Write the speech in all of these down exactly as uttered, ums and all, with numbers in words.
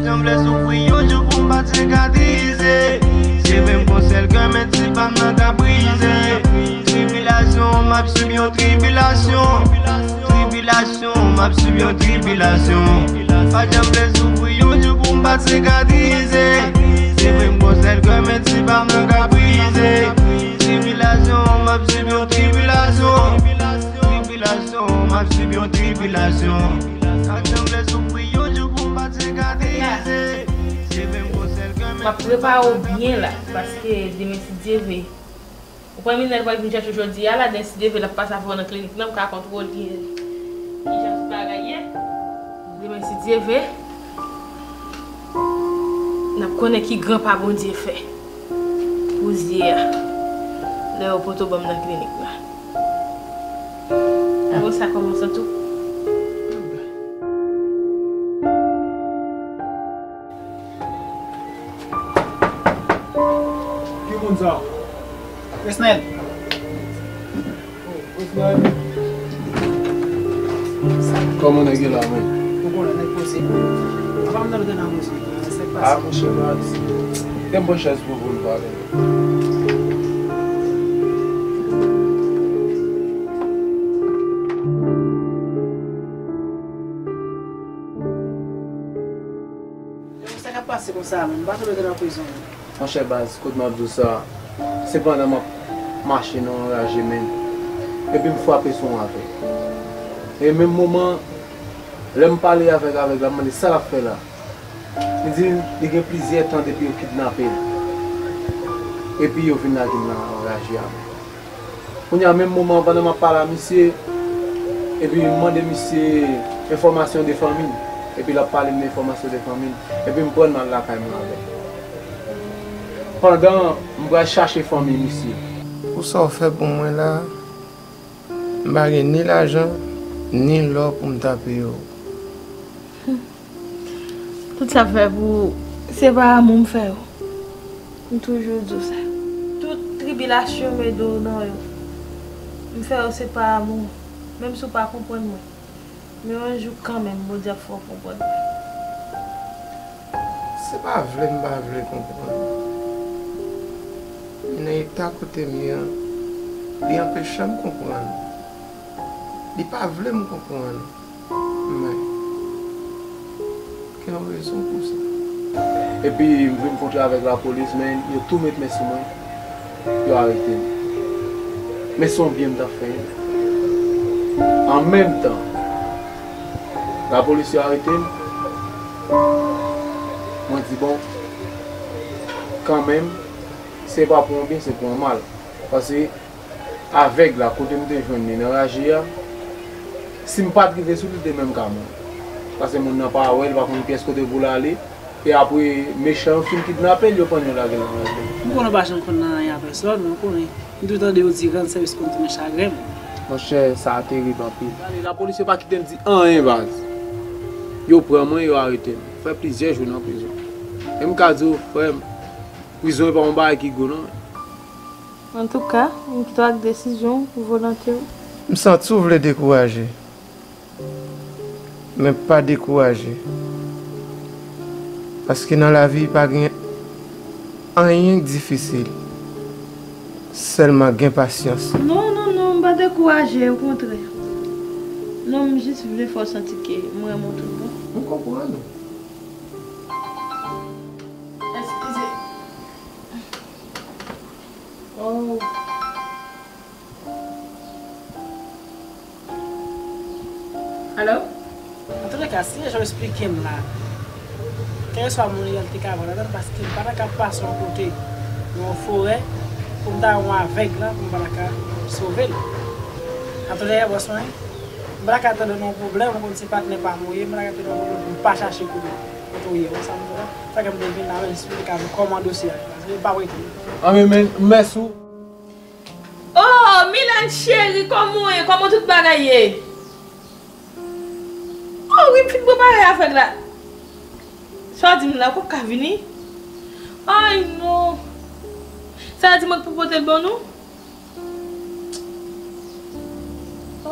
Janm vle soufri yon jou pou m pa t sikatrize. Se vre m gon sèl kè, men ti pa m nan ka brize. Tribilasyon, m ap sib yon tribilasyon. Tribilasyon, m ap sib yon tribilasyon. Pa janm vle soufri yon jou pou m pa t sikatrize. Se vre m gon sèl kè, men ti pa m nan ka brize. Tribilasyon, m ap sib yon tribilasyon. Tribilasyon, m ap sib yon tribilasyon. Pa janm vle soufri yon jou pou m pa t sikatrize. M ap prepare w byen la, paske demen, si Dye vle. Ou pran Minèl pral vin chèche w jodi a la, demen, si Dye vle, l ap pase avè w nan klinik nan, m ka kontwole kijan tout bagay ye. Demen, si Dye vle, n ap konnen ki gran pa Bondye fè pou zye a, lè yo pote w ban m nan klinik la. Apre sa, kòman w santi w? Ki moun sa? Fresnel. Oh, Fresnel. Kòman nèg yo la, men? Ou konnen nèg poze. Apa m nan lote nan mozi. Sa k pase? Ah, monchè, Max. Gen bon chans pou, pou nou pale. Sa k ap pase konsa menm? M pa t vle te nan prizon. Monchè baz, kote m ap di w sa, se pandan m ap mache nan yon raje menm, epi m frape sou yon avèg. E menm moman, lè m pale avèk avèg la, m mande sa l ap fè la. Li di li gen plizyè tan depi yo kidnape l. Epi yo vin lage l nan raje a menm. Kounye a, menm moman an, pandan m ap pale a misye, epi m mande misye enfòmasyon de fanmi l, epi l ap pale m de enfòmasyon de fanmi l, epi m pran l m al lakay mwen avè l. Pandan m pral chache fanmi misye. Pou sa w fè pou mwen la, m pa gen ni lajan, ni lò pou m ta peye w. Tout sa m fè pou ou, se pa amou m fè yo. M toujou di w sa. Tout tribilasyon m ede w nan yo, m fè yo se pa amou. Menm si w pa konprann mwen. Men yon jou kanmenm, Bondye ap fè w konprann mwen. Se pa vle m pa vle konprann. Men nan eta kote m ye an, li anpeche m konprann. Li pa vle m konprann. Men, gen yon rezon pou sa. Epi, m vin kontre avèk lapolis, men yo tou met men sou mwen, yo arete m. Men se yon byen m t ap fè. An menm tan, lapolis yo arete m, mwen di, bon, kanmenm, se pa pou yon byen, se pou yon mal. Paske avèg la, kote m te jwenn li nan raje a, si m pa t rive sou li, li te menm ka mouri. Paske moun nan pa wè l, li pa konn pyès kote pou l ale. E apre, mechan yo fin kidnape l, yo pann yo lage l nan raje a. M konnen w pa janm konn nan anyen a pèsòn, men w konnen, m toujou tande yo di rann sèvis konn tounen chagren moun. Monchè, sa a terib anpil. Lapolis yo pa kite m di anyen, baz. Yo pran mwen, yo arete m. Fè plizyè jou nan prizon. E m ka di w, frè m, prizon e pa yon bagay ki gou, non. Antouka, m kite w ak desizyon w, volonte w. M santi w vle dekouraje. Men pa dekouraje. Paske nan lavi, pa gen anyen k difisil. Sèlman gen pasyans. Non, non, non, m pa dekouraje, okontrè. Non, m jis vle fè w santi ke m renmen w tout bon. M konprann ou. Eskize. Oh. Alo? Antouleka, si jan w esplike m la, kèlkeswa moun li ye, li te ka pran ladan l, paske m pa ta ka pase yon kote, nan yon forè, pou m ta wè yon avèg la, pou m pa ta ka sove l. Antouleka, bòs mwen, m pa ta ka tande nan yon pwoblèm, ou konn se patnè pa m ou ye, m pa ta ka tande nan yon pwoblèm pou m pa chache kote, kote w ye, ou sa m di la. Sa fè m te vin la, men esplike m kòman dosye a ye, paske m pa wè tou. Anben, men, mèsi w. Oh, Milan cheri, kòman w ye? Kòman tout bagay ye? Oh, wi, m fin prepare avèg la. Sa w di m la, ou pap ka vini? Ay, non. Sa w di mwen pou pote l ban nou?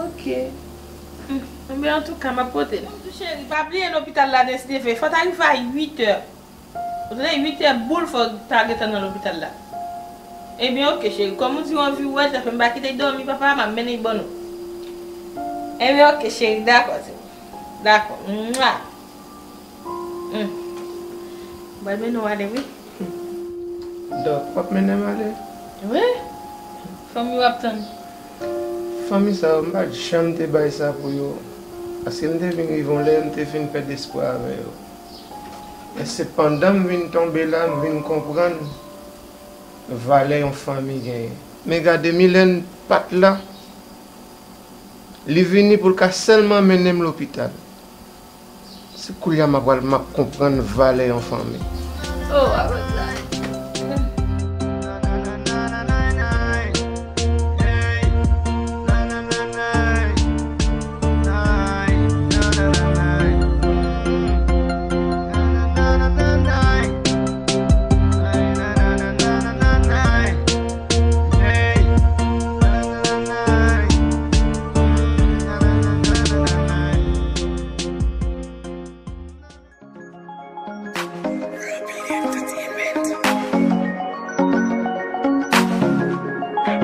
Ok. Hmm, Antouka, m ap pote l. Cheri, pa bliye lopital la, Nestlé, fò ta rive a uit è. Ou tande, uit è boul fò ta gentan nan lopital la. Ebyen, oke, cheri, kòm ou di w anvi wè l, sa fè m pa kite l dòmi, papa, m ap mennen l ban nou. Ebyen, oke, cheri, dakò, cheri. Dakò. Mwa. Hmm. Mwen mennen w ale, wi. Dòk, w ap mennen m ale? Wi. Fanmi w ap tann. Fanmi sa yo, m pa t janm te bay sa pou yo. Paske m te vin rive yon lè, m te fin pèd espwa avè yo. Men se pandan m vin tonbe la, m vin konprann valè yon fanmi genyen. Men gade, Milène pa t la, li vini pou l ka sèlman mennen m lopital. Se koulye a m ap pral, m ap konprann valè yon fanmi. Oh, I was like,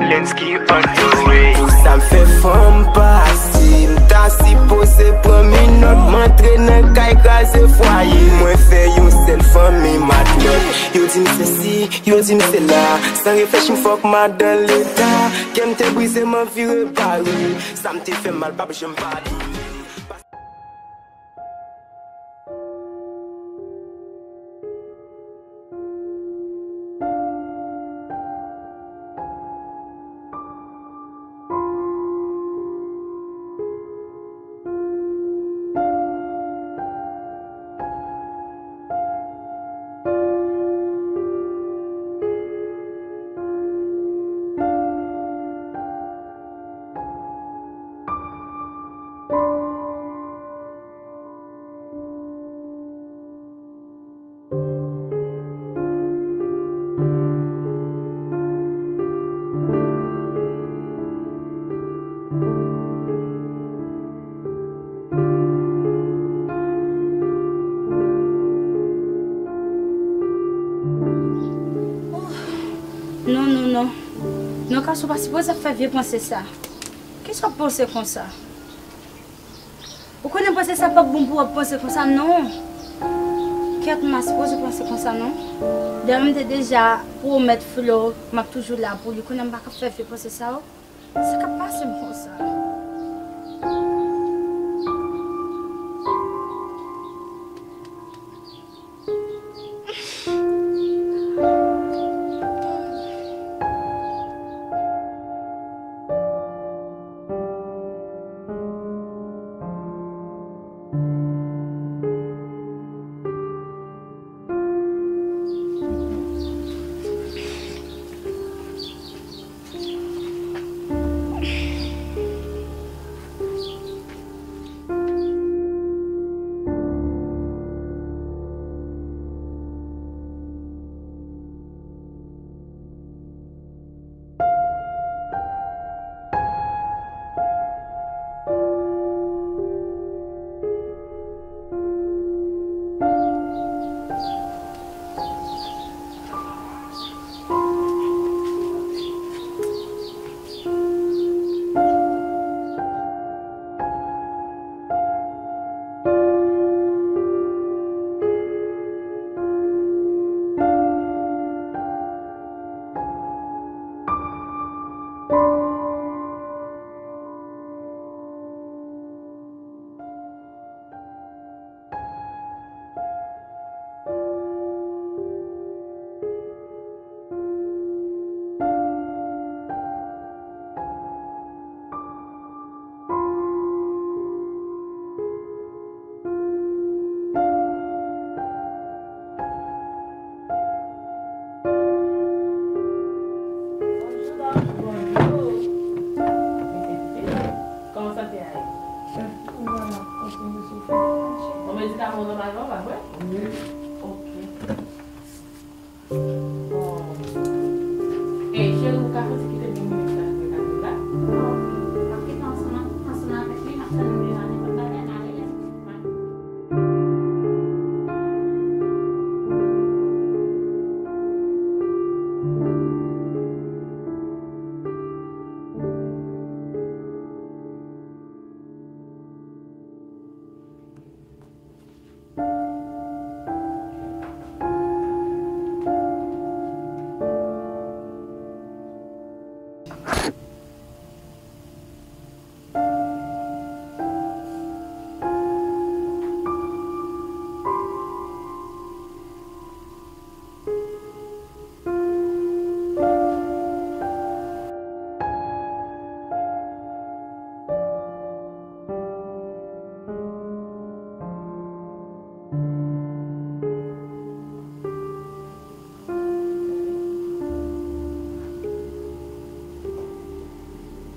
Lensky on the way. Pou sa m fè fanm pase, m ta sipoze pran minòt, m antre nan kay kraze fwaye. Mwen fè yon sèl fanmi matlòt. Yo di m sesi, yo di m sela. San reflechi m fòk m al dan leta. Kè m te brize, m anvi repare. Sa m te fè mal p ap janm padone. Non, non, non. Non, Kason pa sipoze ap fè vye panse sa. Kisa w ap panse konsa? Ou konnen panse sa p ap bon pou w ap panse konsa, non. Kèt, m pa sipoze panse konsa, non. Dayè, m te deja pwomèt Flo, m ap toujou la pou li. Kounye a m pa ka fè vye panse sa yo. Sa k ap pase m konsa? Kòman sante a ye? Bon, medikaman w nan bagay w pa bwè? Wi. Oke. Bon. Ey, cheri, ou ka fè ti kite m yon minit la pou m gade la? Oke. M ap kite ansanm, ansanm avèk li, m ap tann li la nenpòt bagay.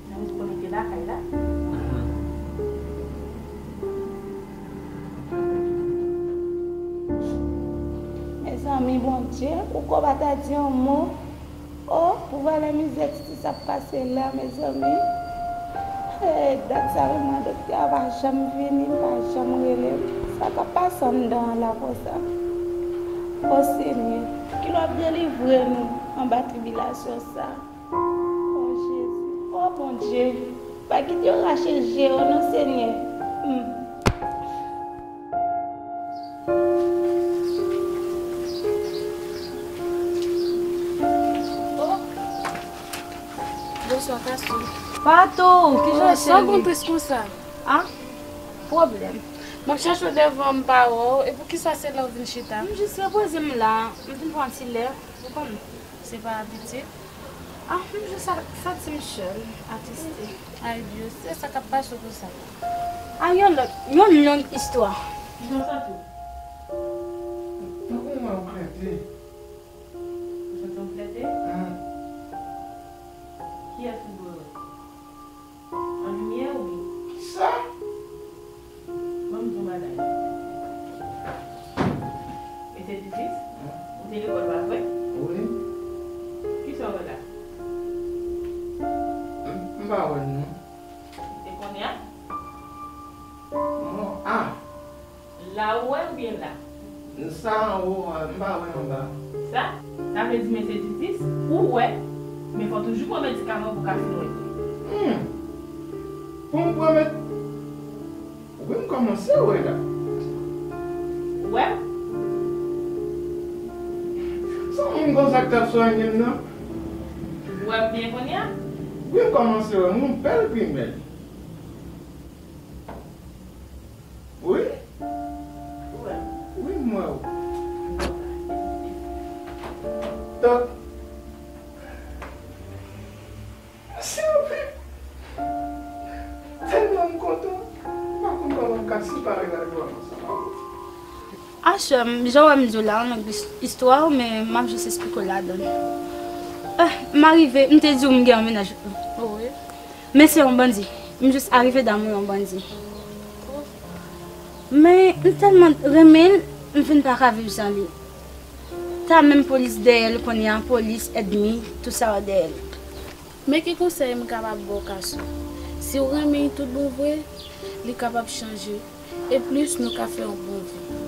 Nan res konnen ke lakay la. Mhm. Mezanmi, Bondye, ou ko pa ta di yon mo. Oh, pou valè mizè Titis ap pase la, mezanmi. Hey, dat sa menm, doktè a pa janm vini, pa janm rele m. Sa k ap pase anndan an la konsa? Oh, Senyè, kilè w ap delivre nou anba tribilasyon sa? Oh, Jezi. Oh, Bondye, pa kite yo rache je yo non, Senyè. Hmm. Oh. Bonswa, Kasou. Patou, kijan w ye, cheri? Sa w konn tris konsa? Ah? Pwoblèm. M ap chèche w devan, m pa wè w. E poukisa se la w vin chita? M jis repoze m la. M vin pran ti lè. Ou konn, se pa abitye. Ah, m jis sa-, santi m sèl, atriste. Ay, Dye, se sa k ap pase w konsa. Ah, yon lòt, yon long istwa. Kijan w santi w? Tankou mwen klete. Ou santi w klete? Hmm. Kiyès ou dwe wè? An limyè oubyen? Kisa? Ban m di w bagay. Mesye Titis, hmm? Ou te lekòl, pa vre? Wi. Kisa w wè la? M, m pa wè l non. E kounye a? Mwen, ah! La ou wè oubyen la? Sa anwo a, m pa wè anba. Sa? Sa vle di mesye Titis, ou wè, men fò toujou pran medikaman pou w ka fin wè. Hmm. Pou m pran med-, wi, m kòmanse wè la. Ou wè? Se yon moun konsa k t ap swenye m nan. Ou wè m byen kounye a? Wi, m kòmanse wè m, yon bèl pi bèl. Wi. Ou wè m? Wi, m wè w. Donk, mèsi anpil. Tèlman m kontan. M pa konn kòman m ka separe lavi w ansanm avè w. Ah, sè m, jan w wè m di w la, yon long is-, istwa, men m ap jis esplike w ladan l. Eh, m arive, m te di w m gen yon mennaj. Wi. Men se yon bandi. M jis arive damou yon bandi. Men m tèlman renmen l, m vin pa ka viv san li. Ta menm polis dèyè l, kounye a polis, ènmi, tout sa yo dèyè l. Men ki konsèy m kapab ba w, Kasou? Si w renmen l tout bon vre, li kapab chanje. E plis, nou ka fè yon bon vi.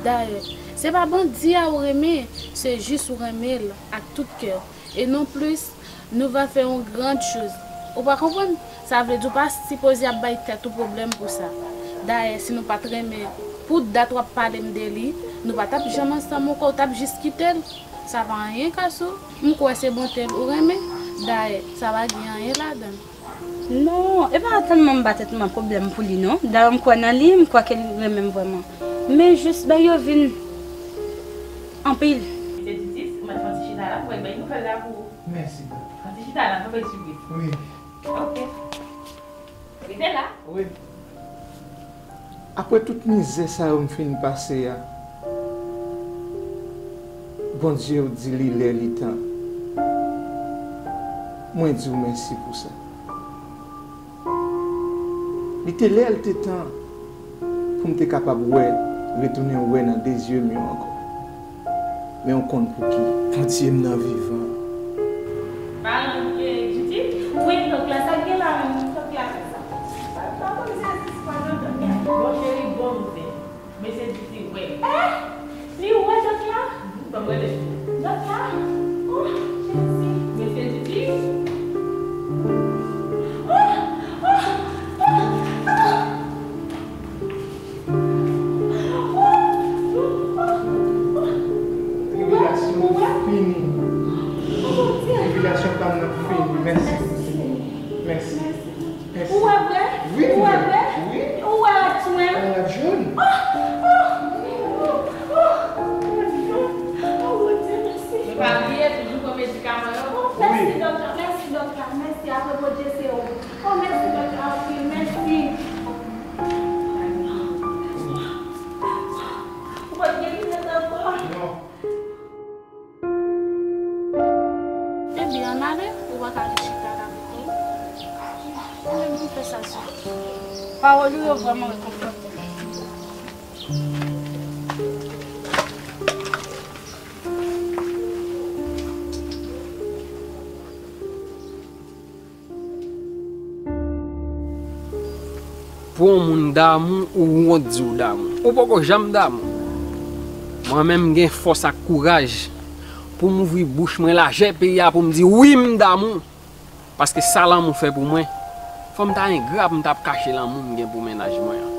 Dayè, se pa bandi a ou renmen, se jis ou renmen l ak tout kè w. E non plis, nou va fè yon grand choz. Ou pa konprann? Sa vle di w pa sipoze ap bay tèt ou pwoblèm pou sa. Dayè, si nou pa t renmen, pou dat w ap pale m de li, nou pa t ap janm ansanm ankò, ou t ap jis kite l. Sa pa anyen, Kasou. M kwè se bonte l ou renmen. Dayè, sa pa gen anyen ladan l. Non, e pa tèlman m ba tèt mwen pwoblèm pou li non. Dayè m kwè nan li, m kwè ke li renmen m vrèman. Men jis bagay yo vin anpil. Mesye Titis, ou mèt fè yon ti chita la pou mwen bay nouvèl la pou ou. Mèsi, Dòk. Fè yon ti chita la, fè yon ti bri. Wi. Ok. Rete la. Wi. Apre tout mizè sa yo m fin pase a, Bondye di li lè li tan. Mwen di w mèsi pou sa. Li te lè l te tan pou m te kapab wè, retounen wè nan de zye m yo ankò. Men w konn pouki. Bondye m nan vivan. Paran, eh, Judith? Wi, dòk la, sa k gen la menm, dòk la? Sa, pa, pa konn se, se pa nan dòk la. Bon, cheri, bon nouvèl. Mesye Judith wè. Eh! Li wè dòk la? Mhm, ban m rele. Dòk la? Oh, Jezi. Mesye Judith? Oh, oh, oh, oh. Tribilasyon fini. Tribilasyon pa m nan fini. Mèsi. Mèsi. Mèsi. Ou wè vre? Wi, ou wè vre? Wi. Ou wè rad sou mwen? Yon rad jòn. Oh, oh, oh, oh, oh, Bondye, mèsi. Mwen pa bliye toujou pran medikaman yo. Oh, mèsi, doktè, mèsi, doktè, mèsi. Apre Bondye, se ou. Oh, mèsi, doktè, anpil, mèsi. Ou pa t gen linèt ankò? Non. Ebyen, ann ale, ou pa ka ret chita la pou kont ou. Ou menm ki fè sa sou. Pawòl ou yo vrèman rekonfòte m. Pou yon moun damou, ou wont di w damou. Ou poko janm damou. Mwen menm, m gen fòs ak kouraj pou m ouvri bouch mwen lajè peyi a pou m di wi, m damou. Paske sa lanmou fè pou mwen, fò m ta engra pou m t ap kache lanmou m gen pou mennaj mwen an.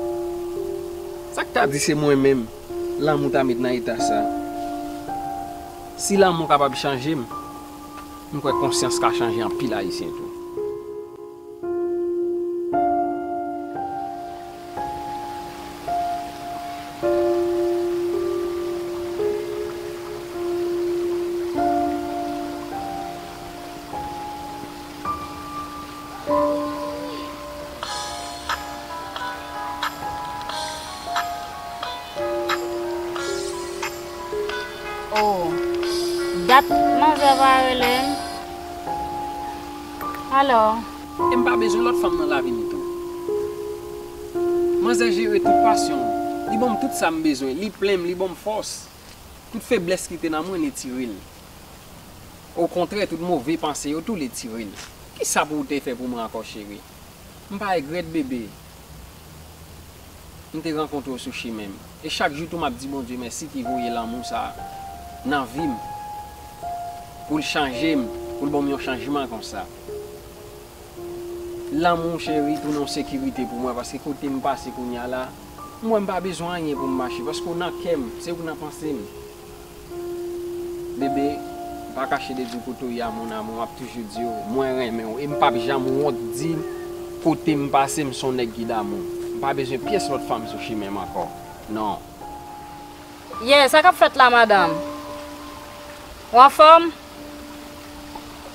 Sa k ta di se mwen menm lanmou ta met nan eta sa? Si lanmou kapab chanje m, m kwè konsyans ka chanje anpil Ayisyen tou. Oh, dat manzè pa rele m. Alò? E m pa bezwen lòt fanm nan lavi m tou. Manzè jere tout pasyon m. Li ban m tout sa m bezwen. Li plen m, li ban m fòs. Tout feblès ki te nan mwen, li tire l. Okontrè, tout move panse yo tou, li tire l. Kisa pou w te fè pou mwen ankò, cheri? M pa regrèt, bebe. M te rankontre w sou chimen m. E chak jou tou m ap di Bondye mèsi ki voye lanmou sa a nan vi m. Pou l chanje m, pou l ban m yon chanjman konsa. Lanmou, cheri, tounen yon sekirite pou mwen, paske kote m pase kounye a la, m wè m pa bezwen anyen pou m mache, paske w nan kè m, se ou nan panse m. Bebe, m pa kache de di w kote w ye a, mon amour, m ap toujou di w, mwen renmen w, e m p ap janm wont di kote m pase, m se yon nèg ki damou. M pa bezwen pyès lòt fanm sou chimen m ankò. Non. Yeah, sa k ap fèt la, madanm? Ou anfòm?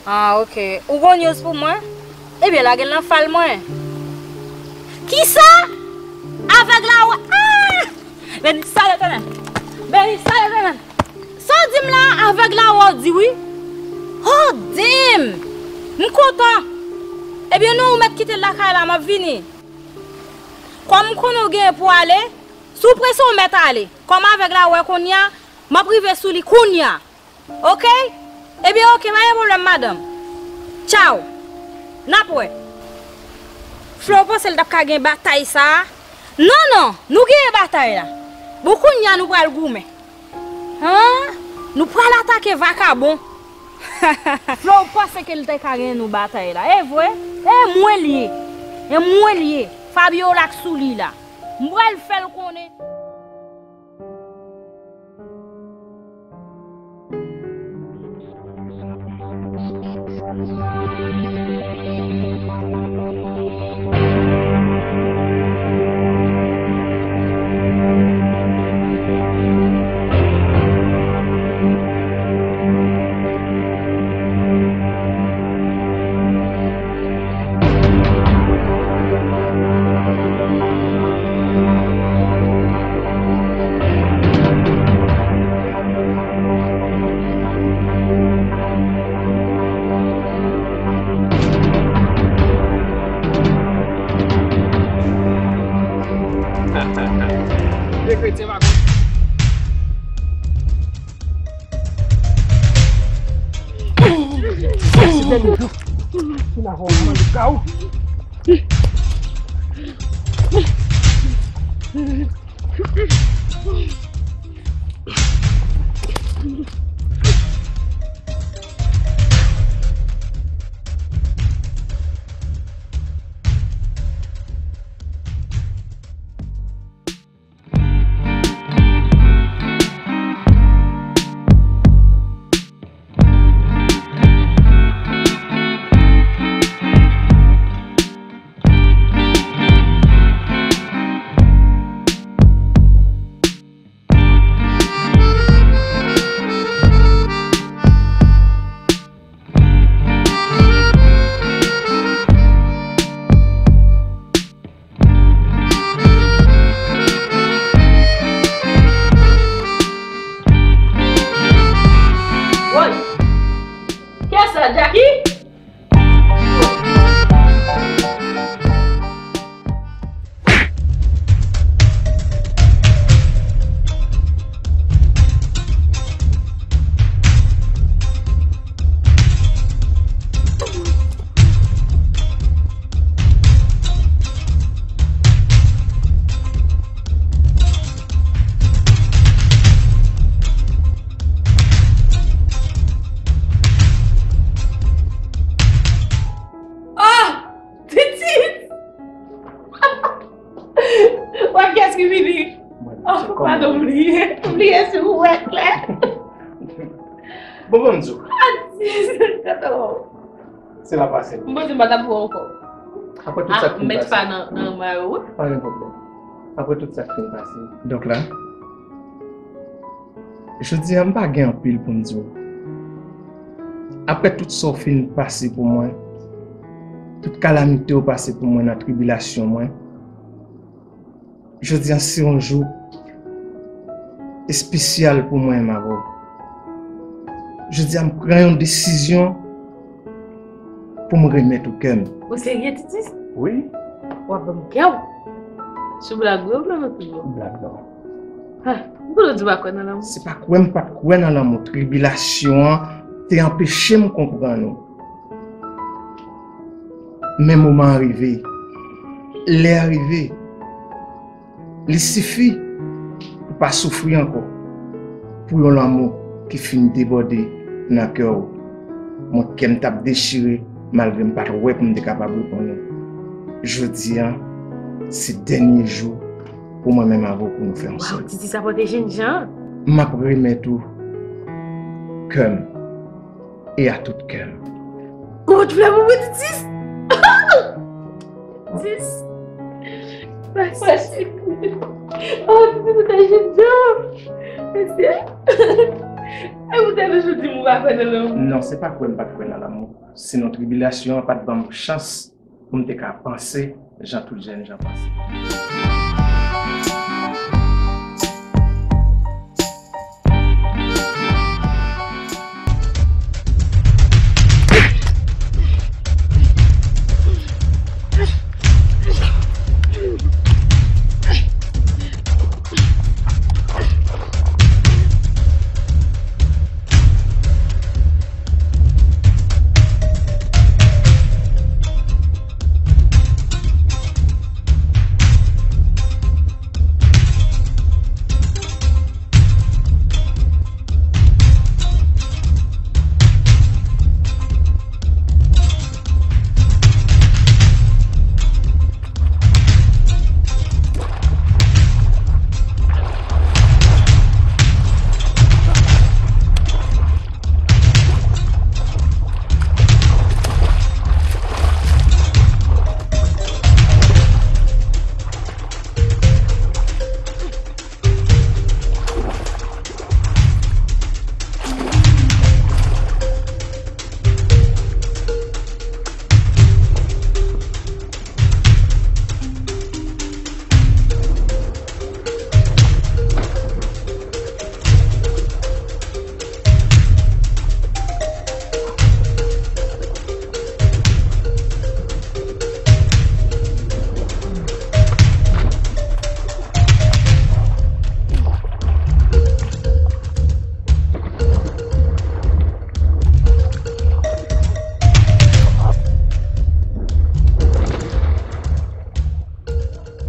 Ah, ok. Ou gon news pou mwen? Ebyen, lage l nan fal mwen. Kisa? Avèg la wè. Ah! Beni sa Letènèl. Beni sa Letènèl. Sa w di m la, avèg la wè w di wi. Oh, damn! M kontan. Ebyen, non, ou mèt kite l lakay la, m ap vini. Kòm m konnen w genyen pou w ale, si w prese, w mèt ale. Kòm avèg la wè kounye a, m ap rive sou li kounye a. Oke? Ebyen, oke, pa gen pwoblèm, madanm. Tchaw. N ap wè. Flo, w panse l t ap ka gen batay sa a? Non, non, nou genyen batay la. Bon, kounye a nou pral goumen. An? Nou pral atake vakabon. Flo, w panse ke l te ka gen nou batay la? E vre? E mwen l ye. E mwen l ye. Fabiola k sou li la. M pral fè l konnen. Vye kretyen pa konn. Pa bliye, bliye si ou wè klè. Bon, bon, m di w. Atis, gade w. Se la pase. M panse m pa t ap wè w ankò. Apre tout sa k fin pase. Ah, m met pa nan, nan mayo, wi. Pa gen pwoblèm. Apre tout sa k fin pase. Donk la, jodi a, m pa gen anpil pou m di w. Apre tout sa w fin pase pou mwen, tout kalamite w pase pou mwen nan tribilasyon mwen, jodi a se yon jou espesyal pou mwen menm avè w. Jodi a m pran yon desizyon pou m remèt ou kè m. Ou serye, Titis? Wi. W ap ban m kè w? Sou blag wi ou vle mete yo? Blag non. Ah, m konnen w di w pa kwè nan lanmou. Se pa kwè m pa t kwè nan lanmou. Tribilasyon an te anpeche m konprann ou. Men moman an rive. Lè a rive. Li sifi pou pa soufri ankò pou yon lanmou ki fin debòde nan kè w. Mwen, kè m t ap dechire, malgre m pa t wè pou m te kapab reponn ou. Jodi a, se dènye jou pou mwen menm avè w pou nou fè yon sèl. Waw, Titi, sa pote jennjan. M ap remèt ou kè m e a tout kè m. Kot flè pou mwen, Titis? Sis. Mèsi. Oh, Titi, ou te jennjan. Mèsi. E ou te toujou di m ou pa kwè nan lanmou. Non, se pa kwè m pa t kwè nan lanmou. Sinon, tribilasyon an pa t ban m chans pou m te ka panse jan tout jènjan panse.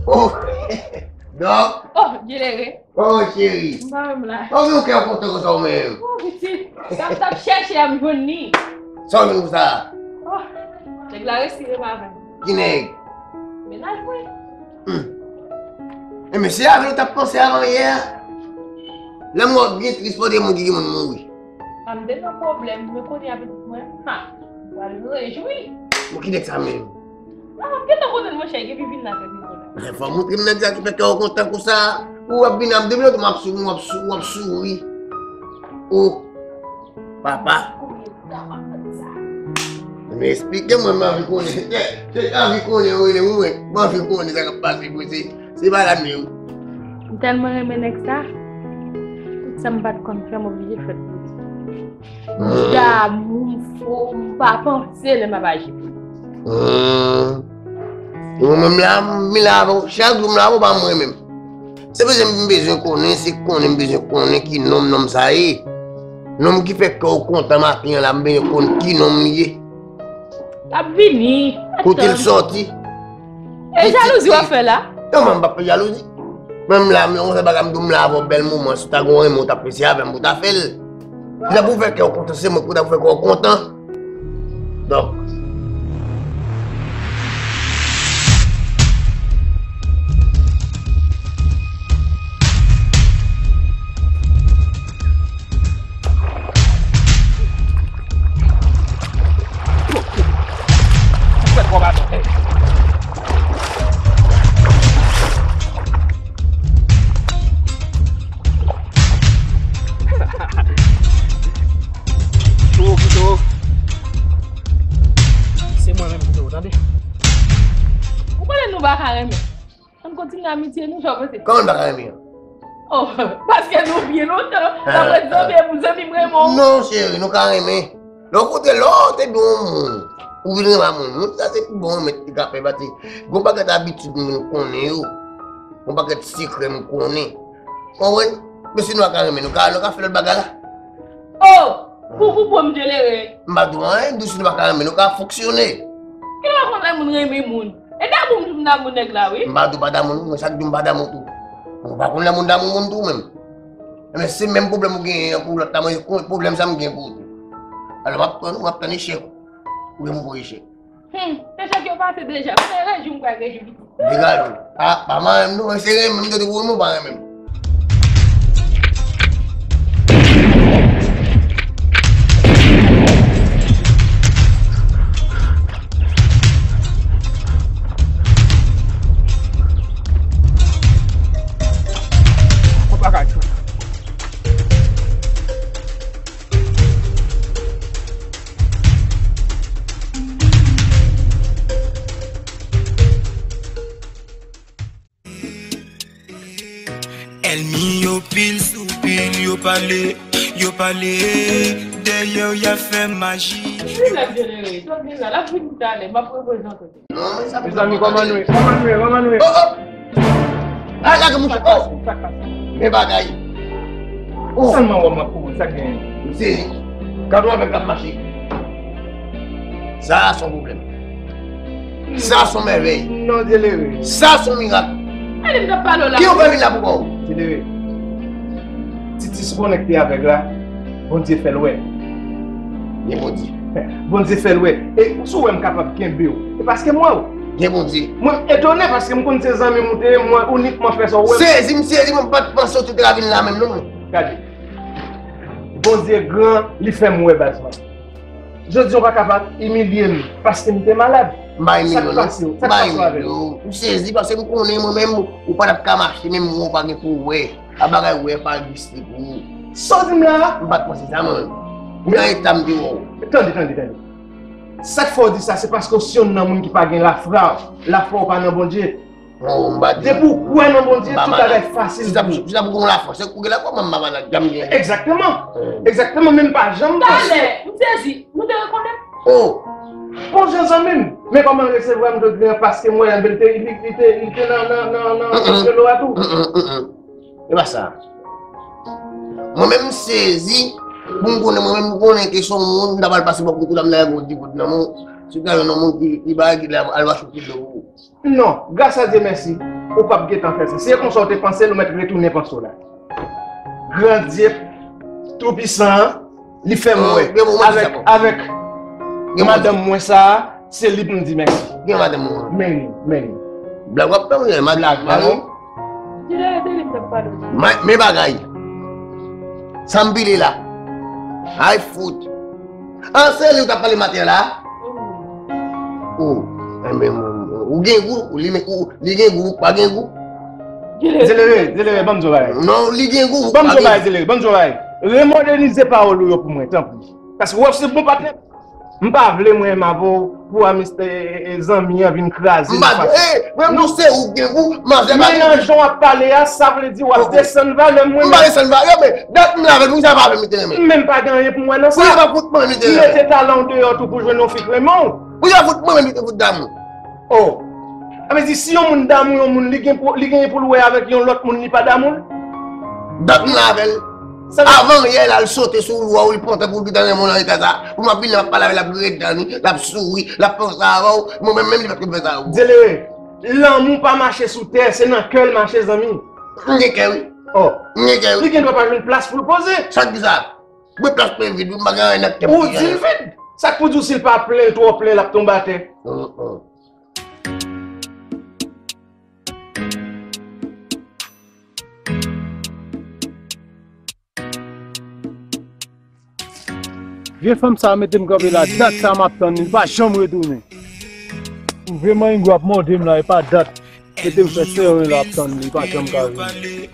Oh, Dòk. Oh, Djelere. Oh, cheri. M pa menm la. Oh, gen yon kè kontan konsa ou menm. Oh, pitit. Sa m t ap chèche a, m jwenn li. Sa w jwenn konsa? Oh, nèg la resi remen avè m. Ki nèg? Mennaj mwen. Hmm. E mesye avè w t ap panse avan yè a. Lè m wè w byen tris, fò de moun ki gen moun mouri. Pa m te nan pwoblèm, men kounye a pitit mwen, ha, m pral rejwi. Bon, ki nèg sa menm? Ah, m gentan konnen l, monchè, gen pipin nan tèt li la. Men fò w montre m nèg sa ki fè kè w kontan konsa. Ou ap vin ap depi lontan m ap sou, w ap sou, w ap souri. O, papa. Men eksplike mwen, m anvi konnen. Se, se anvi konnen, wi, mwen, m anvi konnen sa k ap pase pou se, se malad menm. M tèlman renmen nèg sa, tout sa m pa t konn fè, m oblije fè l pou li. M damou, m fou, m pa panse lè m ap aji pou li. Hmm. Mwen menm la, m vin la avè w. Chak jou m la avè w, pa mwen menm. Se bezwen m bezwen konnen, se konnen m bezwen konnen ki nonm nonm sa ye. Nonm ki fè kè w kontan maten an la, m bezwen konn ki nonm li ye. L ap vini. Kote l sòti? E jalouzi w ap fè la? Non, mwen m p ap fè jalouzi. Menm la, men yon sèl bagay m di w, m la avè w, bèl moman, si w ta gen yon renmen w t ap fè, se avè m pou w ta fè l. Li ta pou fè kè w kontan, se mwen pou ta pou fè kè w kontan. Donk, Fò baton. Tou, tou. Se mwen menm ki tou, tande. Ou konnen nou pa ka renmen. Ann kontinye amitye nou, jan w panse. Kòman n pa ka renmen an? Oh, paske nou byen lontan. N ap ret zanmi, zanmi m renmen w. Non, cheri, nou ka renmen. Lè w kontre, lè w te gen yon moun, ou vin renmen moun, moun sa se pi bon remèd ki ka fè, paske gon pakèt abitid moun konnen yo, gon pakèt sekrè moun konnen. Konprann? Men si nou pa ka renmen, nou ka, nou ka fè lòt bagay la. Oh! Pou, pou, pou m delere. M pa di w anyen, m di w si nou pa ka renmen, nou ka fonksyone. Ki lè w konn lè moun renmen moun? E damou m di m damou nèg la, wi. M pa di w pa damou, non, men sa k di m pa damou tou. Ou pa konn lè moun damou moun tou, menm. Enben, se menm pwoblèm ou genyen an pou lòt la, mwen, pwoblèm sa m gen pou ou tou. Alò, m ap tann ou, m ap tann echèk ou. Ou gen pou echèk. Hmm, echèk yo pase deja. Mwen rejou, m pral rejou pitit. Degaje w. Ah, pa mare m non, se renmen m, m te di w renmen w pa renmen m. Yon bagay. Ènmi yo pil sou pil, yo pale, yo pale, dèyè w y ap fè maji. Vin la, Djenere, sot vin la, l ap vin talè, m ap reprezante w. Non, men sa pou mezanmi, kòman nou ye? Kòman nou ye? Kòman nou ye? Oh, oh! Ah, lage mouche. Oh! Men bagay. Oh! Sèlman wè m ap kouri, sa k genyen? M sezi. Gade yon avèg k ap mache. Sa a se yon pwoblèm. Sa a se yon mèvèy. Non, Djenere. Sa a se yon mirak. Gade m t ap pale w la. Ki yo fè vin la pou kò w? Djenere. Titis konnen ki te avèg la, Bondye fè l wè. Gen Bondye. Bondye fè l wè. E si w wè m kapab kenbe w, e paske m wè w. Gen Bondye. Mwen etone paske m konn se zanmi m ou te ye, mwen inikman fè sa w wè m. Sezi, m sezi, mwen pa t panse w te ka vin la menm non, mwen. Gade. Bondye gran, li fè m wè baz mwen. Jodi a w pa kapab imilye m paske m te malad. M pa imilye w non. Sa k pase w? Sa k pase w avè m? M sezi paske m konnen mwen menm ou pa t ap ka mache menm mwen ou pa gen pou wè. A bagay wè pa egziste pou ou. Sa w di m la a? M pa t panse sa mwen menm. Ou nan eta m te wè w. Tande, tande, tande. Sa k fè w di sa, se paske w se youn nan moun ki pa gen lafwa. Lafwa w pa nan Bondye. Non, m pa di. Depi w kwè nan Bondye, tout bagay fasil pou ou. Si sa pou gon lafwa, se ou gen lafwa, mwen m pa malad, janm gen. Egzakteman. Egzakteman, men m pa janm panse. Talè, m sezi, nou te rekonèt? Oh. Bon jan zanmi m. Men kòman l resevwa m jodi a, paske m wè l, li te, li, li te, li te nan, nan, nan, nan, nan velo a tou. E pa sa. Mwen menm m sezi, pou m konnen, mwen menm m konnen ke se yon moun, m ta pral pase bò kote la, m ta gen yon ti goud nan men w, si w ta jwenn yon moun ki, ki bagay ki la, al mache yon ti dlo pou ou. Non, gras a Dye mèsi, ou p ap gentan fè sa. Si se konsa w te panse l, ou mèt retounen panse w la. Gran Dye, Toupisan an, li fè m wè. Avèk, avèk madanm mwen sa a, se li pou m di mèsi. Gen madanm mwen. Men li, men li. Blag w ap fè wi, madanm. Blag, madanm. Ki lè te li m t ap pale w? Men bagay. Sa m pile la. Ay fout. An se li w t ap pale maten an la? Oh, enben, ou gen gou, li, ou, li gen gou, pa gen gou. Djelere, Djelere, ban m di w bagay. Non, li gen gou, ou pa gen gou. Ban m di w bagay, Djelere, ban m di w bagay. Remodèlize pawòl ou yo pou mwen, tanpri. Paske w ap se bon patnè. M pa vle mwen menm avè w pou a mistè, e, e, zanmi an vin kraze nou fason. M pa di, e, mwen, nou se ou gen gou, manzè pa gen gou. Men nan jan w ap pale a, sa vle di w ap desann valè mwen menm. M pa desann valè, men dat m la avè l, poukisa pa avè m li te renmen? M menm pa gen anyen pou m wè nan sa. Poukisa pa fout mwen li te renmen? M mete talan w deyò tou pou jwenn yon fi k renmen w. Poukisa fout mwen menm li te fout damou? Oh. Sa vle di, si yon moun damou yon moun, li gen pou, li genyen pou l wè avèk yon lòt moun li pa damou l? Dat m la avè l. Avan yè l al sote sou ou, li pantan pou l gentan renmen w nan eta sa. Pou m ap vini, m ap pale avè l, l ap ret dan li, l ap souri, l ap panse avè w. Mwen menm, menm li pa t konn fè sa avè w. Djelere, lanmou pa mache sou tè, se nan kè l mache, zanmi. M gen kè, wi. Oh. M gen kè, wi. Li gen dwa pa jwenn plas pou l poze. Sa k di sa? Mwen plas mwen vid, wi, m pa gen anyen nan kè m. Ou di l vid? Sa k pou di w si l pa plen l twò plen, l ap tonbe atè? Vye fanm sa a mete m kanpe la, dat sa a m ap tann li, li pa janm retounen. Vye manyengo ap mòde m la, e pa dat. Mete m fè sèren la ap tann li, li pa janm ka vini.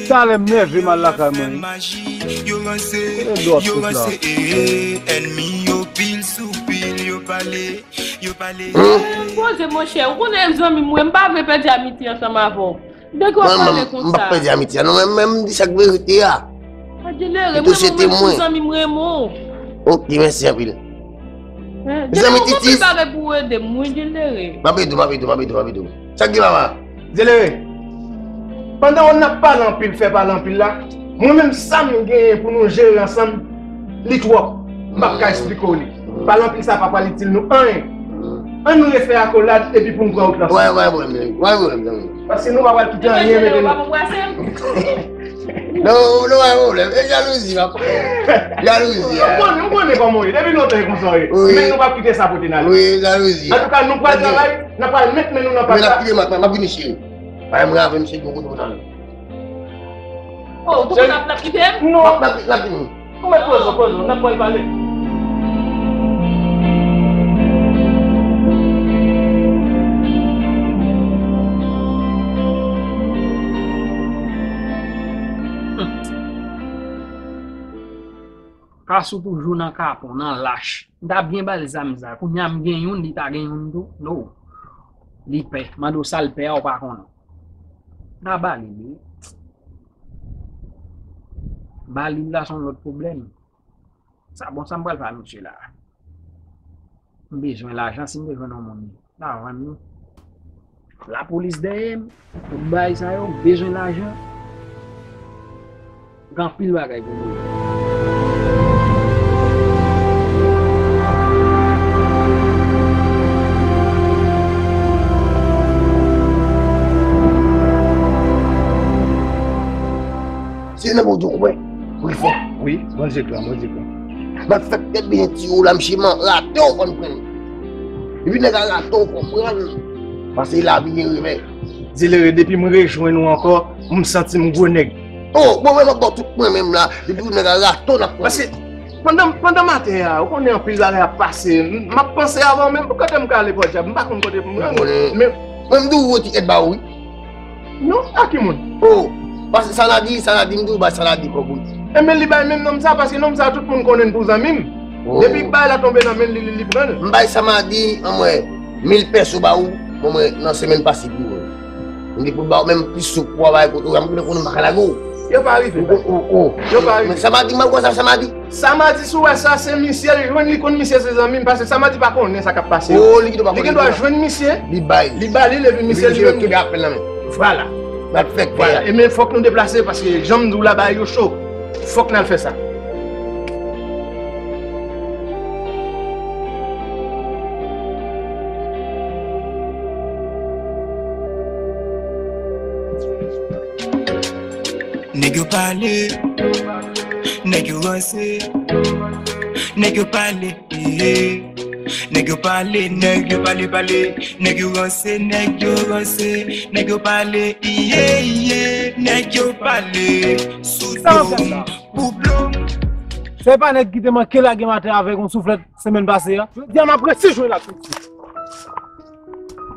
Talè m nève m al lakay mwen. Kote dlo ap sot la? Poze monchè, ou konnen zanmi m, mwen m pa vle pèdi amitye ansanm avè w. De ki w ap pale konsa? Mwen menm, m p ap pèdi amitye a. Non, mwen menm, m di sa k verite a. Adye Lere, mwen menm, ou zanmi m renmen w. Ok, mèsi anpil. Zanmi Titis. Ou bagay pou w ede m, wi, Adye Lere. M ap ede w, m ap ede w, m ap ede w, m ap ede w. Sa k gen, papa? Adye Lere, pandan w n ap pale anpil, fè pale anpil la, mwen menm, sa m genyen pou nou jere ansanm, li twòp. M p ap ka esplike w li. Pale anpil sa pa pral itil nou anyen. Ann nou refè akolad epi pou n pran wout la. Wè, wè, wè, men, wè, wè, men. Paske nou pa pral kite anyen mete nou. Non, non, pa pwoblèm. E jalouzi, papa. Jalouzi, a. M konnen, m konnen kòman w ye. Depi lontan e konsa w ye. Wi. Men nou p ap kite sa pote n ale. Wi, jalouzi. Antouka, nou pral travay, n ap pral met men nou nan pat la. Men n ap kite m, m ap vini, cheri. Bay mwen avè m, cheri, gon kote pou n ale. Oh, ou tou konn ap, l ap kite m? Non. L ap, l ap, l ap vini. Ou mèt poze w, poze w, n ap pral pale. Kas ou toujou nan kapon, nan lach. M ta byen ba l zam sa. Kounye a m gen youn, li ta gen youn tou. No. Li pè. Mande w sa l pè a, ou pa konnen. M ta ba li l, wi. Ba li l la se yon lòt pwoblèm. Sa bon, sa m pral fè a misye la? M bezwen lajan, si m te jwenn yon moun, m ta vann li. Lapolis dèyè m, tout bagay sa yo, m bezwen lajan. Gen anpil bagay pou m regle. Se nan Bondye w kwè, wi, fò. Wi, Bondye gran, Bondye gran. M ap fè tèt byen ti ou la, m chiman, rate w konn pran. Epi nèg a rate w konprann. Paske lavi gen revè. Adye Lere, depi m rejwenn ou ankò, m santi m gwo nèg. Oh, bon, mwen, m ap ba w tout mwen menm la. Depi ou nèg a rate w n ap pran. Paske pandan, pandan maten an, ou konnen anpil bagay ap pase. M, m ap panse avè w menm. Kote m ka ale, pòdyab? M pa konn kote pou m rete. Men, mwen, m di w retire tèt ba ou, wi. Non, a ki moun? Oh, paske sa l a di, sa l a di, m di w bay sa l a di kòb wi. Enben, li bay menm nonm sa, paske nonm sa, tout moun konnen l pou zanmi m. Oh. Depi bagay la tonbe nan men l, li, li, li pran l. M bay sa m a di, anmwey, mil pèso ba ou, anmwey, nan semèn pase pou ou. M di pou l ba ou menm plis sou pwa bay kote w, m konnen konnen m pa ka lage w. Yo pa rive. Ou, ou, ou. Yo pa rive. Men sa m a di, m a konsa, sa m a di. Samadi, si w wè sa, se misye, l jwenn li konn misye se zanmi m, paske Samadi pa konnen sa k ap pase yo. Oh, li gen dwa pa konnen. Li gen dwa jwenn misye, li ba li, li ba li, epi misye li menm kenbe apèl nan men. Vwala. N ap fèk fè. Vwala. E men fòk nou deplase, paske jan m di w la, bagay yo cho. Fòk n al fè sa. Nèg yo pale, nèg yo ranse, nèg yo pale, yeah. Nèg yo pale, nèg yo pale, pale, nèg yo ranse, nèg yo ranse, nèg yo pale, yeah, yeah, nèg yo pale, sou do m, pou blo m. Se pa nèg ki te manke lage maten avèk yon souflèt semèn pase a? Jodi a, m ap resi jwe la tout swit.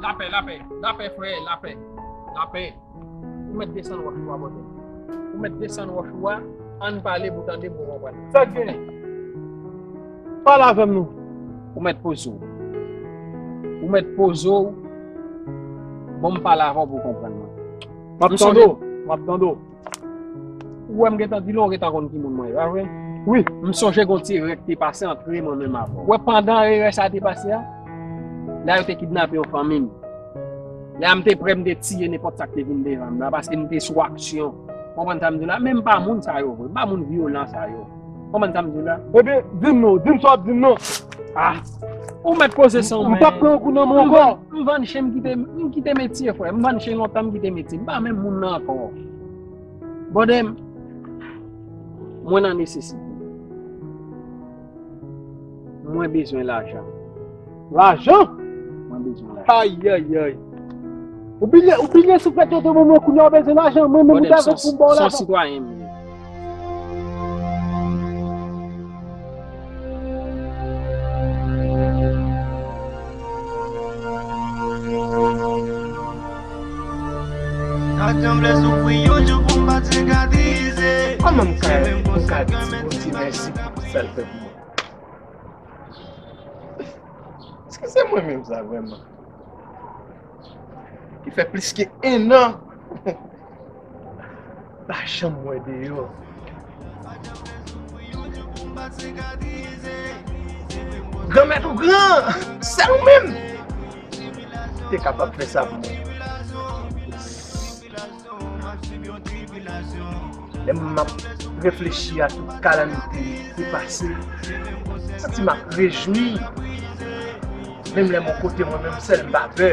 Lapè, lapè, lapè, frè, lapè, lapè. Ou mèt desann wòch ou a, bòdè. Ou mèt desann wòch ou a, ann pale pou tande, pou konprann. Sa k genyen? Pale avè m non. Ou mèt poze w. Ou mèt poze w. Bon, m pale avè w pou w konprann mwen. M ap tande w. M ap tande w. Ou wè m gentan di l, ou gentan konn ki moun mwen ye, pa vre? Wi. M sonje gon ti erè ki te pase ant mwen menm avè w. Ou wè pandan erè sa a te pase a, lè yo te kidnape yon fanmi m. Lè a m te prè, m te tiye nenpòt sa k te vin devan m la, paske m te sou aksyon. Konprann sa m di w la? Men m pa moun sa yo vre, m pa moun vyolan sa yo. Konprann sa m di w la? Ebyen, di m non, di m sa w ap di m non. Ah, ou mèt poze san w, men. M t ap pran yon kou nan men w ankò. M vann, m vann chen, m kite, m kite metye, frè. M vann chen lontan, m kite metye. M pa menm moun nan ankò. Bòdè m, mwen nan nesesite. Mwen bezwen lajan. Lajan? Mwen bezwen lajan. Ayayay. Ou bliye, ou bliye souflèt yo te ban mwen, kounye a w bezwen lajan, mwen menm ou ta fè pou m ba w lajan. Bòdè m, se yon sitwayen m ye. Jan m vle soufri yon jou pou m pa t sikatrize. Kòman m ka, m ka di Bondye mèsi pou tout sa l fè pou mwen? Èske se mwen menm sa vrèman? Ki fè plis ke en an m pa janm wè deyò. Granmèt ou gran, sèl ou menm te kapab fè sa pou mwen. Lè m ap reflechi a tout kalamite ki pase, m santi m ap rejwi. Menm lè m yon kote mwen menm sèl, m pa pè.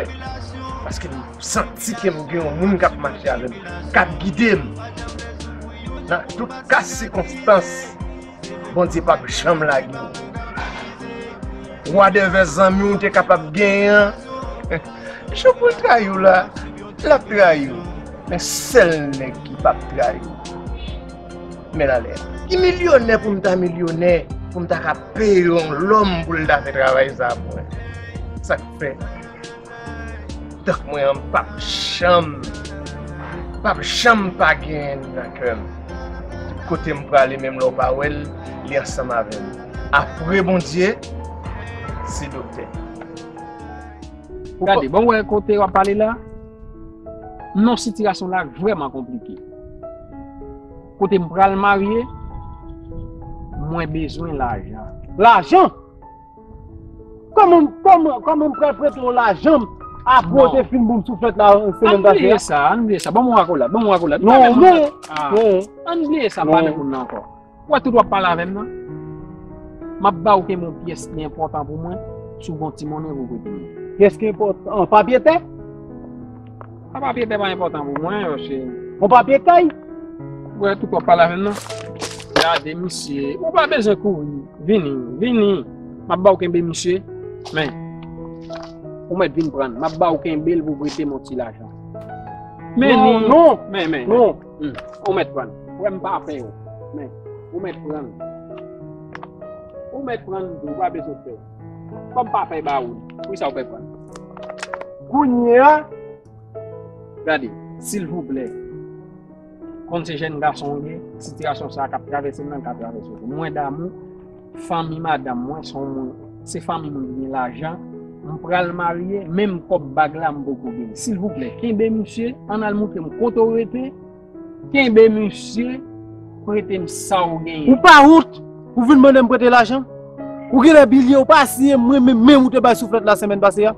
Paske m santi ke m gen yon moun k ap mache avè m, k ap gide m. Nan tout ka sikonstans, Bondye p ap janm lage w. Wadèvè zanmi w te kapab genyen an, jou pou l trayi w la, l ap trayi w. Men sèl nèg ki p ap trayi w, men l anlè. Ki milyonè pou m ta milyonè, pou m ta ka peye yon lòm pou l ta fè travay sa pou mwen? Sa k fè tank mwen an p ap janm, p ap janm pa genyen nan kè m. Tout kote m prale, menm lè w pa wè l, li ansanm avè m. Apre Bondye, se doktè. Gade, bon, wè kote w ap pale la, non, sitiyasyon la vrèman konplike. Kote m pral marye, mwen bezwen lajan. Lajan? Kòman, kòman, kòman m pral prete w lajan apre w te fin ban m souflèt la semèn pase a? Ann bliye sa, ann bliye sa. Ban m yon akolad, ban m yon akolad. Non, non, non. Ann bliye sa, pa menm moun nan ankò. Ou wè tout w ap pale avè m nan? M ap ba w kenbe yon pyès ki enpòtan pou mwen, si w gen yon ti monnen pou w prete m. Pyès ki enpòtan? Papye tè? A, papye tè pa enpòtan pou mwen, monchè. Yon papye kay? Ou wè tout w ap pale avè m nan? Gade, misye, ou pa bezwen kouri. Vini, vini. M ap ba w kenbe misye. Men, ou mèt vin pran l. M ap ba w kenbe l pou w prete m yon ti lajan. Men non, non, men, men, non. Hmm. Ou mèt pran l. Ou wè m pa pè w. Men, ou mèt pran l. Ou mèt pran l, ou pa bezwen pè. Kòm pa pè ba ou, poukisa ou pè pran l? Kounye a, gade, silvouplè, konn se jèn gason w ye, sitiyasyon sa a k ap travèse m nan ka travèse w tou. Mwen damou, fanmi madanm mwen, se yon moun, se fanmi moun ki gen lajan. M pral marye, menm kòb bag la m poko gen. Silvouplè, kenbe misye, ann al moutre m kote w rete, kenbe misye, prete m sa w genyen. Ou pa wont pou vin mande m prete lajan? Ou genlè bliye, ou pa siye mwen menm, menm ou te bay souflèt la semèn pase a.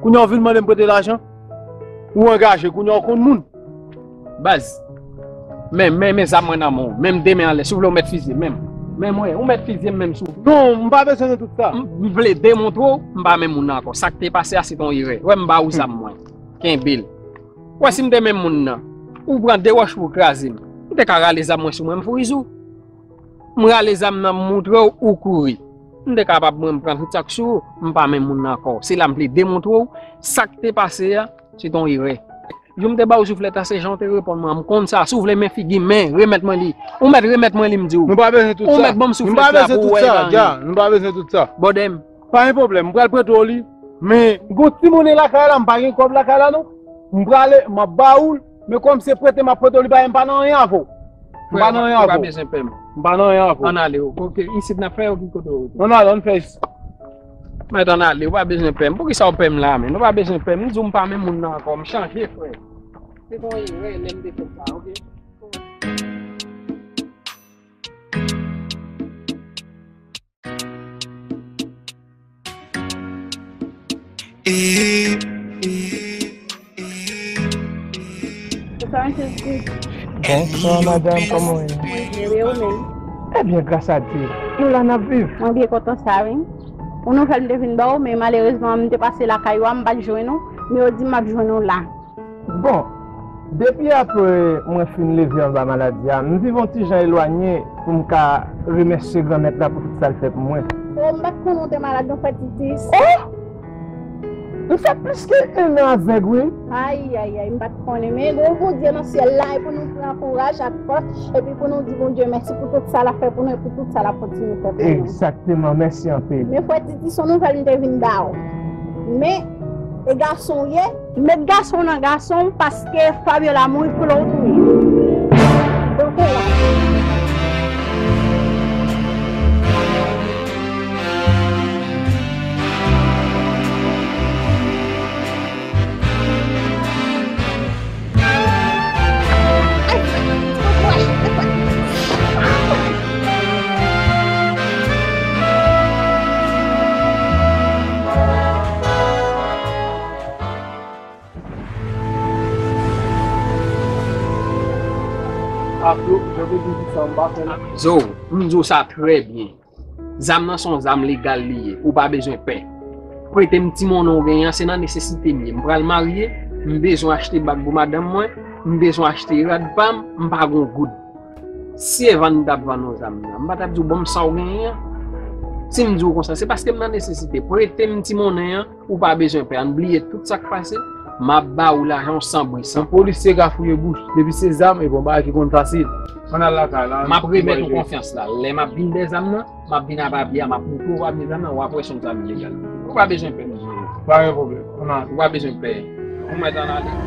Kounye a w vin mande m prete lajan? Ou angaje, kounye a w konn moun. Baz, men, men, men zam mwen nan men w. Men m de men anlè, si w vle w mèt fizye m menm. Men mwen, ou mèt fizye m menm si w vle. Non, m pa bezwen de tout sa. M, m vle demontre w, m pa menm moun nan ankò. Sa k te pase a, se t on erè. Wè m ba ou zam mwen. Kenbe l. Wè si m te menm moun nan, ou pran de wòch pou w kraze m. M te ka rale zam mwen sou mwen, m friz ou. M rale zam nan, m moutre w, ou kouri. M te kapab mwen, m pran tout sa k sou ou, m pa menm moun nan ankò. Se la m vle demontre w, sa k te pase a, se t on erè. Jou m te ba w souflèt la, se jan w te reponn mwen an, m konn sa. Si w vle men figi m, men, remèt mwen li. Ou mèt remèt mwen li, m di w. Nou pa bezwen tout sa. Ou mèt ban m souflèt la pou w wè l pa anyen. Nou pa bezwen tout sa. Bòdè m. Pa gen pwoblèm, m pral prete w li. Men, gon ti monnen lakay la, m pa gen kòb lakay la non. M prale, m ap ba ou l, men kòm se prete m ap prete w li, pa, m pa nan anyen avè w. M pa nan anyen avè w. Ou pa bezwen pè m. M pa nan anyen avè w. Ann ale, oke, isit n ap fè yo ki kote w rete? Ann ale, ann fè isit. Mèt ann ale, ou pa bezwen pè m. Poukisa w pè m la menm? Ou pa bezwen pè m. M di w m pa menm moun nan ankò, m chanje, frè. Se t on erè lè m te fè sa, oke? Bonswa, mesye. Bonswa, madanm, kòman w ye? Mwen byen, e ou menm? Ebyen, gras a Dye, nou la, n ap viv. Mwen byen kontan sa, wi. Yon nouvèl m te vin ba w, men malerezman, m te pase lakay ou a, m pa t jwenn ou, men yo di m ap jwenn ou la. Bon, depi apre mwen fin leve anba maladi a, m viv yon ti jan elwanye pou m ka remèsye Granmèt la pou tout sa l fè pou mwen. O, m pa t konnen w te malad non, frè Titis. O! M fè plis ke en an avèg, wi. Ay, ay, ay, m pa t konnen. Men gon Bondye nan syèl la, e pou nou pran kouraj ak fòs, epi pou nou di Bondye mèsi pou tout sa l ap fè pou nou, e pou tout sa l ap kontinye fè pou nou. Egzakteman, mèsi anpil. Men frè Titis, se yon nouvèl m te vin ba w. Men, E gason w ye? Met gason w nan gason w, paske Fabiola mouri pou l ou touye. Bon kouraj. Afro, jan w te di sa, m pa fè l. Zo, m di w sa trè byen. Zam nan se yon zam legal li ye, ou pa bezwen pè. Prete m ti monnen w genyen an, se nan nesesite m ye. M pral marye, m bezwen achte bag pou madanm mwen, m bezwen achte rad pa m, m pa gon goud. Si e vann m t ap vann ou zam nan, m pa t ap di w ban m sa w genyen an. Si m di w konsa, se paske m nan nesesite. Prete m ti monnen an, ou pa bezwen pè, ann bliye tout sa k pase, m ap ba ou lajan w san bri san. Yon polisye ka fouye bouch, depi se zam, epi yon bagay ki konn fasil. Ann al lakay la. M ap remèt ou konfyans la. Lè m ap vin dèyè zam nan, m ap vin a papye a, m ap montre w papye zam nan, w ap wè se yon zam ilegal. Ou pa bezwen pè. Pa gen pwoblèm. Ann al. Ou pa bezwen pè. Ou mèt ann ale.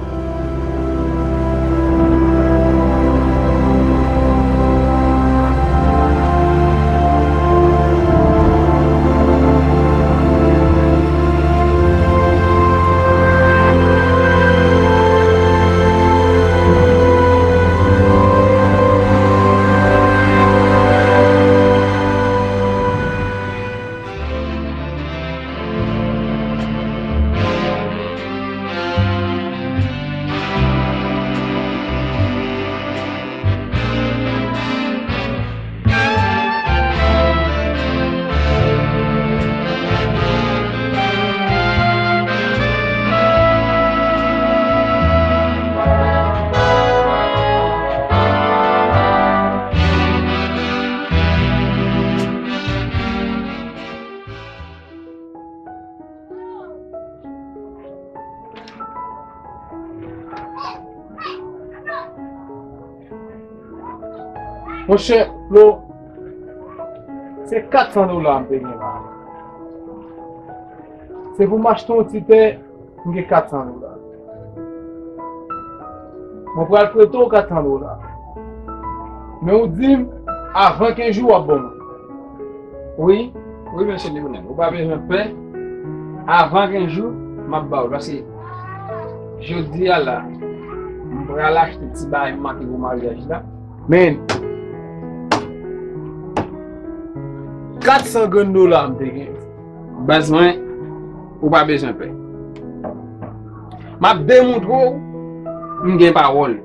Monchè, Flo, se kat san dola m te gen la. Se pou m achte yon ti tè, m gen kat san dola. Mwen pral prete w kat san dola. Men ou di m, avan kenz jou w ap ban mwen. Wi, wi, mesye Lionel, ou pa bezwen pè. Avan kenz jou, m ap ba w l. Paske jodi a la, m pral achte ti bagay m manke pou maryaj la. Men, kat san grenn dola m te gen. Baz mwen, ou pa bezwen pè. M ap demontre w, m gen pawòl.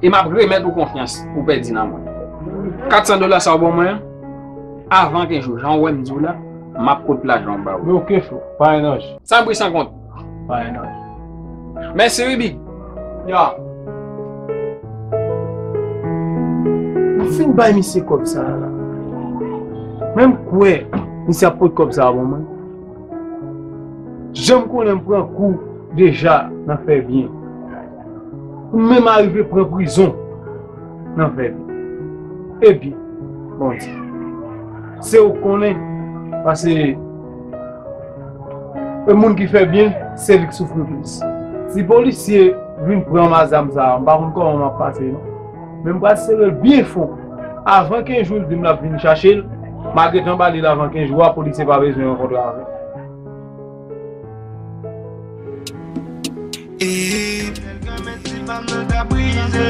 E m ap remèt ou konfyans ou pèdi nan mwen. Kat san dola sa w ban mwen an, avan kenz jou, jan w wè m di w la, m ap kot lajan w ba w. Men oke, Flo, pa gen danje. San bri san kont. Pa gen danje. Mèsi wi, Big. Ya. M fin bay misye kòb sa a la. Men m kwè misye ap pot kòb sa a ban mwen. Jan m konnen m pran kou deja nan fè byen. Ou menm arive pran prizon nan fè byen. Ebyen, Bondye, se ou k konnen, paske e moun ki fè byen, se li k soufri plis. Si polisye vin pran m a zam sa a, m pa konn kòman m ap pase non. Men m pral sere l byen fon. Avan kenz jou, l di m l ap vin chache l. M a gentan ba li l avan kenz jou a, polisye pa bezwen rankontre avè m. E bèl granmèt, si pa m nan ka brize.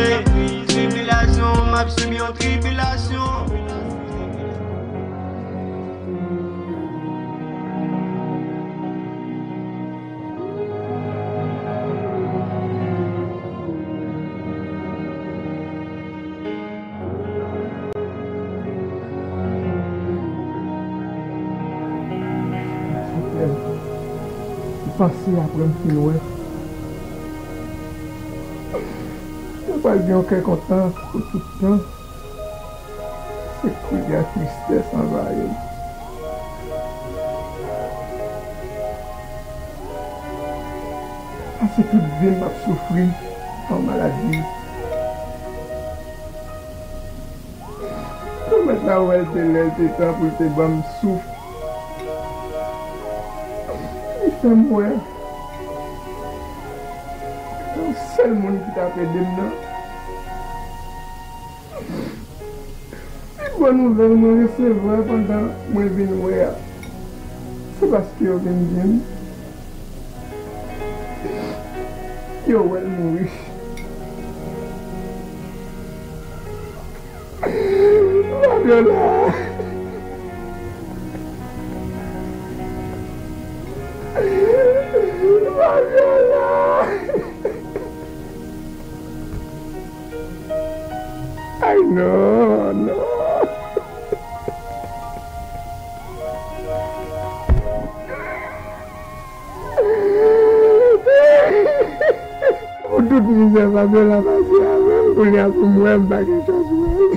Tribilasyon, m ap sibi yon tribilasyon. M panse apre m fin wè, mwen pral gen yon kè kontan pou tout tan. Se kounye a tristès anvayi m. Pase tout vi m ap soufri yon maladi. Granmèt la wè l te lè l te tan pou l te ban m souf. Ki fè m wè se yon sèl moun ki t ap ede m nan. Pi gwo nouvèl mwen resevwa pandan mwen vin wè a, se paske yo vin di m yo wè l mouri. Fabiola! Fabiola! Ay, non, non. Pou tout mizè Fabiola pase avè m, kounye a pou m wè m pa gen chans wè l.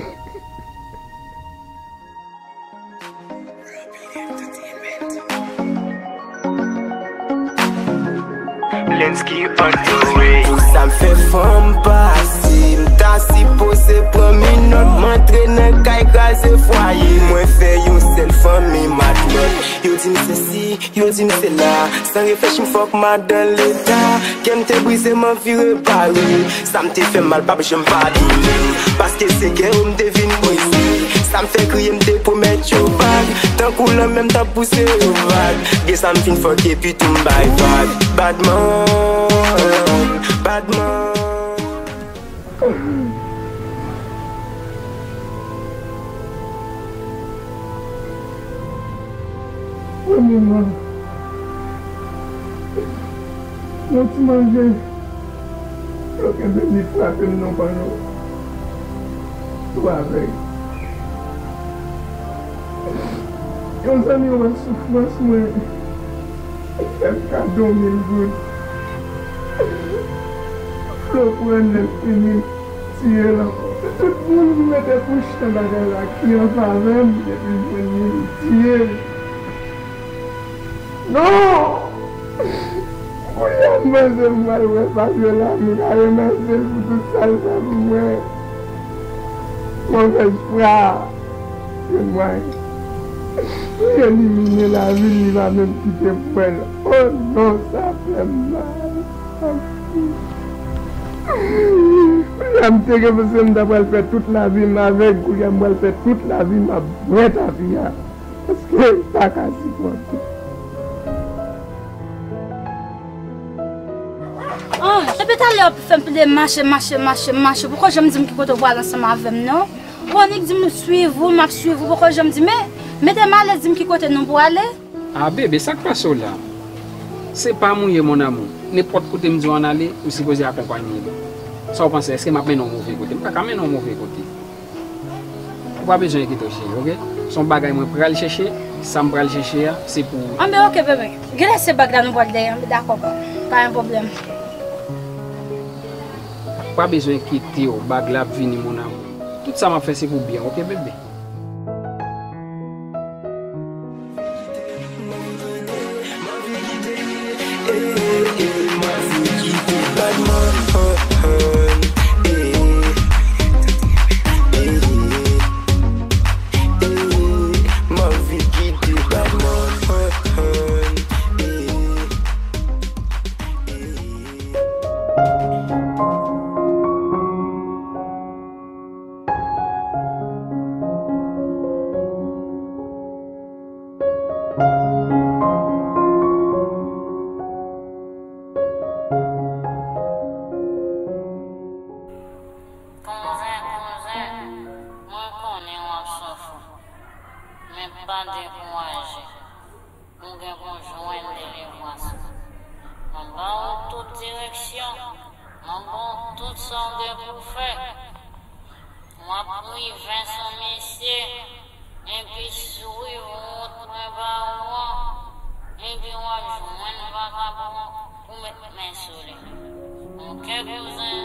Lensky on the way. Pou sa m fè fanm pase, m ta sipoze pran minòt, m antre nan kay kraze fwaye. Mwen fè yon sèl fanmi matlòt. Yo di m sesi, yo di m sela. San reflechi m fòk m al dan leta. Kè m te brize, m anvi repare. Sa m te fè mal p ap janm padone m. Paske se kè yo m te vin brize. Sa m fè kriye m te pwomèt yo vag. Tankou lanmè m t ap pouse yo vag. Gen sa m fin fòk epi tou m bay vag. Badman, badman. Premyèman, yon ti manje, yo kenbe li frape m nan panno. Tou avèg. Yon zanmi wè soufrans mwen, li fè m kado mil goud. Flo pran l, lè l fini, tiye l ankò. Se tout moun ki mete kouch nan bagay la ki an favè m, epi l jwenn li, li tiye l. Non! Kounye a m panse m pral wè Fabiola, m ka remèsye l pou tout sa l fè pou mwen. Movèz fwa a jwenn mwayen. Li elimine lavi l, li pa menm kite m wè l. O non, sa fè m mal. Kounye a m te gen panse m ta pral fè tout lavi m avèg, kounye a m pral fè tout lavi m ap bwè tapi a. Paske m pa ka sipòte. Ah, depi talè w ap fè m pede mache, mache, mache, mache. Poko janm di m ki kote w prale ansanm avè m, non. Ou annik di m swiv ou, m ap swiv ou. Poko janm di m, men, mete m alèz, di m ki kote nou prale. Ah, bebe, sa k pase w la? Se pa mouye, mon amour. Nenpòt kote m di w ann ale, ou sipoze akonpanye m. Sa w panse? Èske m ap mennen w move kote? M pa ka mennen w move kote. Ou pa bezwen enkyete w, cheri, oke? Se yon bagay mwen pral chèche, sa m pral chèche a, se pou ou. Anben, oke, bebe. Genlè se bag la nou pral dèyè, anben, dakò, pa gen pwoblèm. Ou pa bezwen enkyete w, bag la ap vini, mon amour. Tout sa m ap fè se pou byen, oke, bebe? Kouzen, kouzen, mwen konnen w ap soufri, men pa dekouraje. Nou gen pou jwenn delivrans. Mwen ba ou tout direksyon. Mwen ba ou tout sa w gen pou w fè. W ap rive sou misye, epi swiv wout mwen ba ou an, epi w ap jwenn vakabon pou w met men sou li. Oke, kouzen?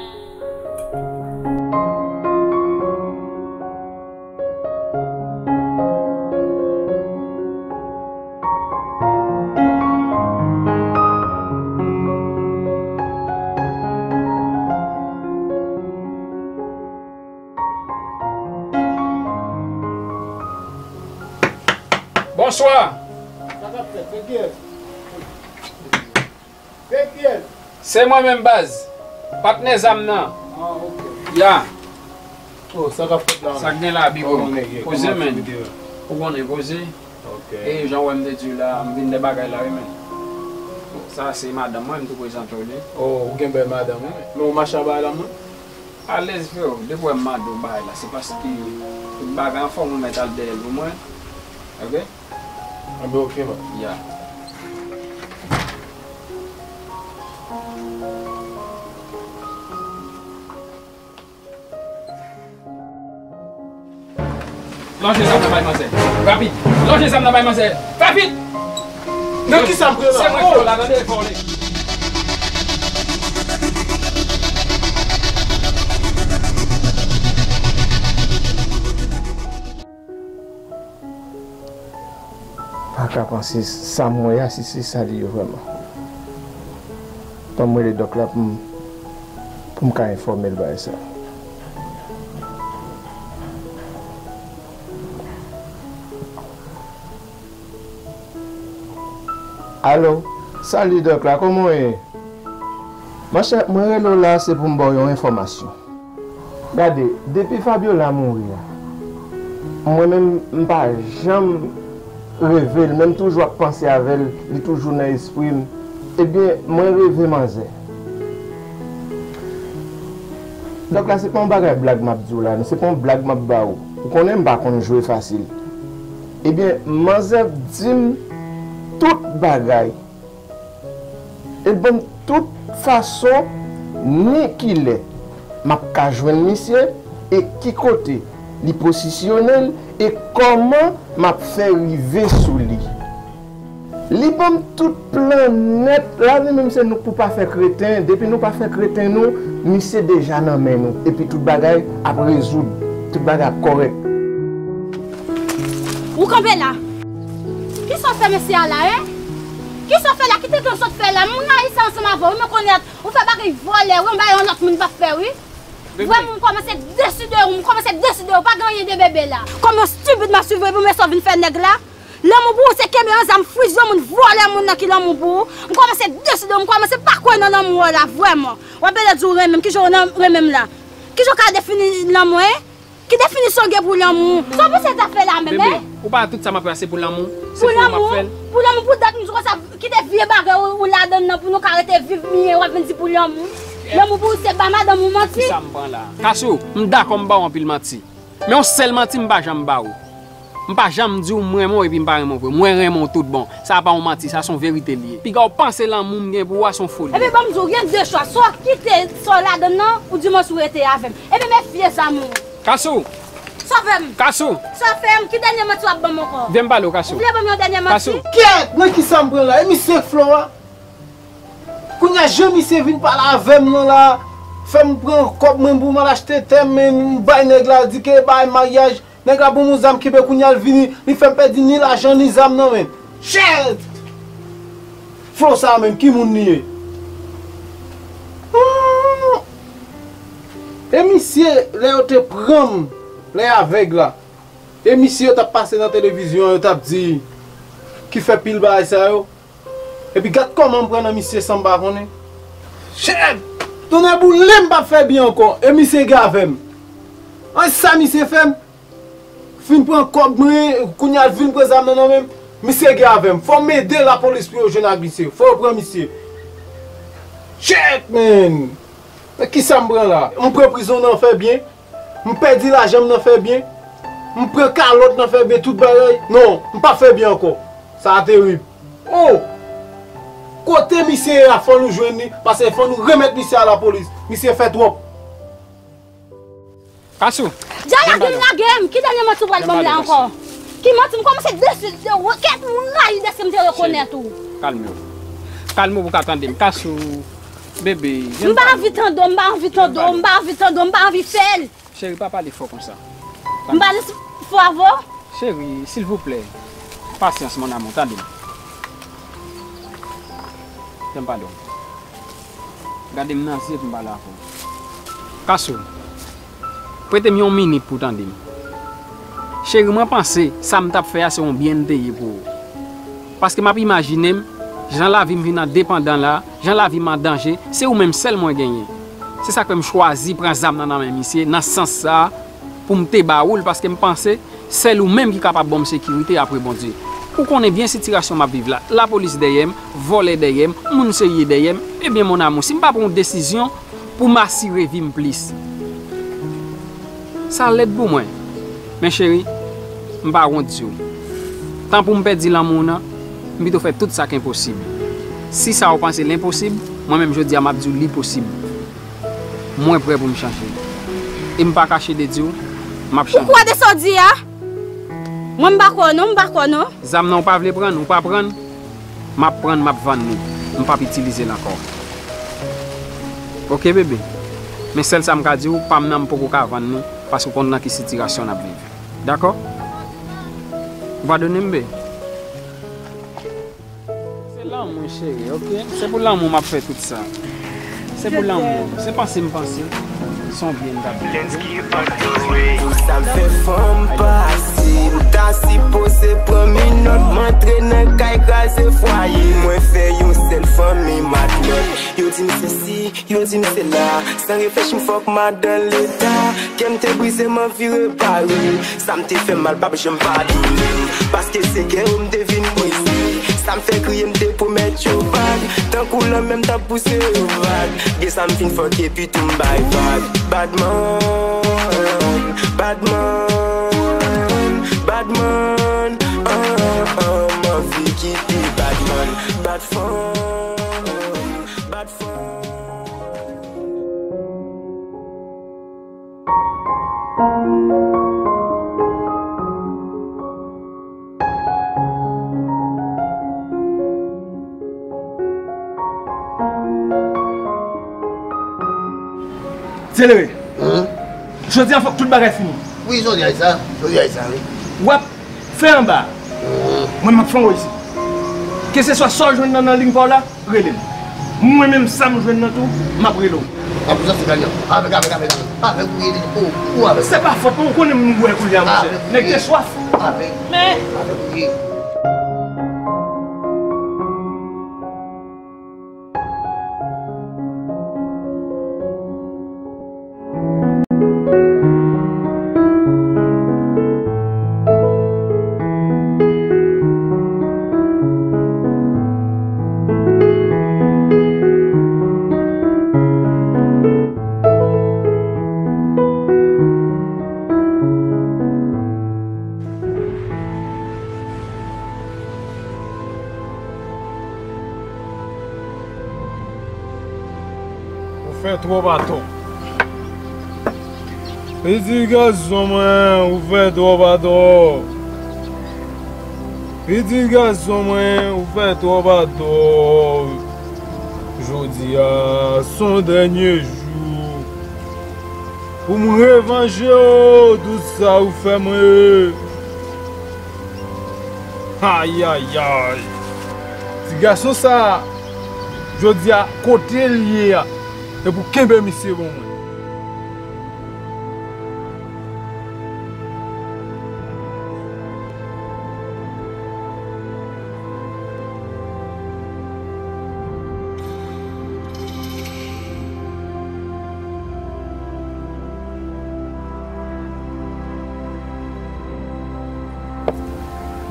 Bonswa! Sa k ap fèt? Se kiyès? Se mwen menm baz. Patnè zam nan. Ah, ok. Ya. Oh, sa k ap fèt la? Sa k gen la, Bigo? Kòman nèg ye? Poze, men. Ou konnen, poze. Ok. E jan w wè m te di w la, m vin de bagay la, wi, men. Sa se madanm mwen, m tou prezante w li. Oh, ou gen bèl madanm, wi, men. Men ou mache a bagay la, mwen? Alèz, freo. Depi w wè m mande w bagay la, se paske tout bagay anfòm, ou mèt al dèyè l pou mwen. Ok? Anben, ok, man. Ya. Lonje zam nan bay manzè. Rapid. Lonje zam nan bay manzè. Rapid. Nan ki sa m pran la? Se mwen ki fè w la, tande, vòlè. Pa ka panse sa m wè a, si se sa li ye vrèman. Ban m rele dòk la pou m, pou m ka enfòme l bagay sa. Alo, salut dòk la, kòman w ye? Monchè, mwen rele w la, se pou m ba w yon enfòmasyon. Gade, depi Fabiola mouri a, mwen menm, m pa janm reve l, men m toujou ap panse avè l, li toujou nan espri m. Ebyen, mwen reve manzè. Dòk la, se pa yon bagay blag m ap di w la, non, se pa yon blag m ap ba w. Ou konnen m pa konn jwe fasil. Ebyen, manzè di m tout bagay. E l ban m tout fason ni kilè m ap ka jwenn misye e ki kote li pozisyone l e kòman m ap fè rive sou li. Li ban m tout plan nèt. Lavi menm se nou k pou pa fè kreten. Depi nou pa fè kreten nou, misye deja nan men nou. Epi tout bagay ap rezoud. Tout bagay ap kòrèk. Ou kanpe la. Kisa w fè mesye a la, en? Kisa w fè la? Ki te gen w sot fè la? Moun rayi sa ansanm avè w, wi, mwen konèt. Ou fè bagay vòlè, wi, yon bagay yon lòt moun p ap fè, wi. Vrèman, m kòmanse desi de ou, m kòmanse desi de ou, pa gen anyen de bebe la. Kòm yon stupid m ap swiv ou, epi w men sa w vin fè nèg la. Lanmou pou ou se kenbe yon zam, friz yon moun, vòlè moun nan ki lanmou pou ou. M kòmanse desi de ou, m kòmanse pa kwè nan lanmou an la, vrèman. W ap bele di w renmen m, kijan w renmen m la? Kijan w ka defini lanmou, en? Ki definisyon w gen pou lanmou? Sa w panse zafè la menm, en? Bebe, ou pa wè tout sa m ap fè a se pou lanmou? Se pou ou m ap fè l? Pou lanmou, pou dat m di konsa, kite vye bagay ou, ou ladann nan pou nou ka rete viv byen, w ap vin di pou lanmou. Lanmou pou ou se ba madanm ou manti? Kisa m pran la? Kasou, m dakò m ba w anpil manti. Men yon sèl manti m pa janm ba w. M pa janm di w m renmen w epi m pa renmen w vre. Mwen renmen w tout bon. Sa pa yon manti, sa se yon verite l ye. Piga w panse lanmou m gen pou w a se yon foli. Ebyen, ban m di w, gen de chwa. Swa w kite sa w ladann nan, oudimwens ou rete avè m. Ebyen, men vye zam ou. Kasou! Sovè m! Kasou! Sovè m! Ki dènye manti w ap ban m ankò? Vye m pale w, Kasou. Ou vle ban m yon dènye manti? Kasou! Kèt! Nan kisa m pran la? E misye k Flora? Kounye a, jan misye vin pale avè m nan la, fè m pran kòb mwen pou m al achte tè, men m bay nèg la, di ke bay maryaj. Nèg la ban m yon zam kenbe, kounye a l vini, li fè m pèdi ni lajan, ni zam nan men m. Shit! Flo sa a menm, ki moun li ye? Hmm. E misye, lè yo te pran m, lè avèg la, e misye yo t ap pase nan televizyon an, yo t ap di, ki fè pil bagay sa yo. Epi gad kòman m pran nan misye san m pa konnen. Shit! Tonnè boule m p ap fè byen ankò, e misye gen avè m. An sa misye fè m? Fin pran kòb mwen, kounye a l vin pran zam nan nan men m. Misye gen avè m. Fò m ede lapolis pou yo jwenn ak misye. Fò yo pran misye. Shit, man! Men kisa m pran la? M pran prizon nan fè byen. M pèdi lajan m nan fè byen. M pran kalòt nan fè byen, tout bagay. Non, m p ap fè byen ankò. Sa a terib. Oh! Kote misye ye a, fò nou jwenn li, paske fò nou remèt misye a lapolis. Misye fè twòp. Kasou. Dja lage m, lage m. Ki dènye manti w pral ban m la ankò? Ki manti? M kòmanse desi de ou. Kèt, m rayi dèske m te rekonèt ou. Kalme w. Kalme w pou w ka tande m. Kasou, bebe, m pa anvi tande w, m pa anvi tande w, m pa anvi tande w, m pa anvi fè l. Cheri, pa pale fò konsa. M pale fò avè w? Cheri, silvouplè, pasyans, mon amour, tande m. Fè m pale w. Gade m nan zye pou m pale avè w. Kasou, prete m yon minit pou w tande m. Cheri, mwen panse sa m t ap fè a se yon byen l te ye pou ou. Paske m ap imajine m, Jan lavi m vin an depandan la, jan lavi m an danje, se ou menm sèl mwen genyen. Se sa k fè m chwazi pran zam nan nan men misye, nan sans sa a, pou m te ba ou l, paske m panse sèl ou menm ki kapab ban m sekirite apre Bondye. Ou konnen byen sitiyasyon m ap viv la. Lapolis dèyè m, vòlè dèyè m, moun serye dèyè m. Ebyen, mon amour, si m pa pran yon desizyon pou m asire vi m plis, sa lèd pou mwen. Men cheri, m pa wont di w. Tan pou m pèdi lanmou w nan, m pito fè tout sa k enposib. Si sa ou panse l enposib, mwen menm jodi a m ap di w li posib. Mwen prè pou m chanje. E m pa kache de di w, m ap Ou chanje. Kwè de sa w di a? Mwen m pa kwè w non, m pa kwè w non. Zam nan ou pa vle pran, ou pa pran. M ap pran, m ap vann li. M p ap itilize l ankò. Oke, bebe. Men sèl sa m ka di w, pa m nan m poko ka vann li, paske w konn nan ki sitiyasyon n ap viv. Dakò? Ou padone m, bebe? Se lanmou, cheri, oke? Se pou lanmou m ap fè tout sa. Se pou lanmou. Se panse m panse. Se yon byen m t ap fè. Pou sa m fè fanm pase. M ta sipoze pran minòt, m antre nan kay kraze fwaye. Mwen fè yon sèl fanmi matlòt. Yo di m se si, yo di m se la. San reflechi m fòk m al dan leta. Kè m te brize, m anvi repare. Sa m te fè mal p ap janm padone m. Paske se kè yo m te vin brize. Sa m fè kriye, m te pwomèt yo bag. Tankou lanmè m t ap pouse yo vag. Gen sa m fin fòk epi tou m bay vag. Badman, badman, badman. An, an, m anvi kite badman. Bad fanm, bad fanm. Selere. Jodi a fòk tout bagay fini. Wi, jodi a sa. Jodi a sa, wi. W ap fè anba. Mwen, m ap fè anwo isit. Keseswa sa w jwenn nan, nan liy pa w la, rele m. Mwen menm, sa m jwenn nan tou, m ap rele w. Ap janse kanyon. Avèk, avèk, avèk, avèk. Ou, ou avèk. Se pa fòt mwen, ou konnen m wè koulye a, monchè. Nèg te swaf. Avèk. Men. Avèk ou ye. Ou fè twòp atò. Pitit gason mwen, ou fè twòp atò. Pitit gason mwen, ou fè twòp atò. Jodi a, se yon dènye jou. Pou m revanje w tout sa ou fè mwen. Ayayay. Ti gason sa a, jodi a, kote l ye a, epi w kenbe misye ban mwen.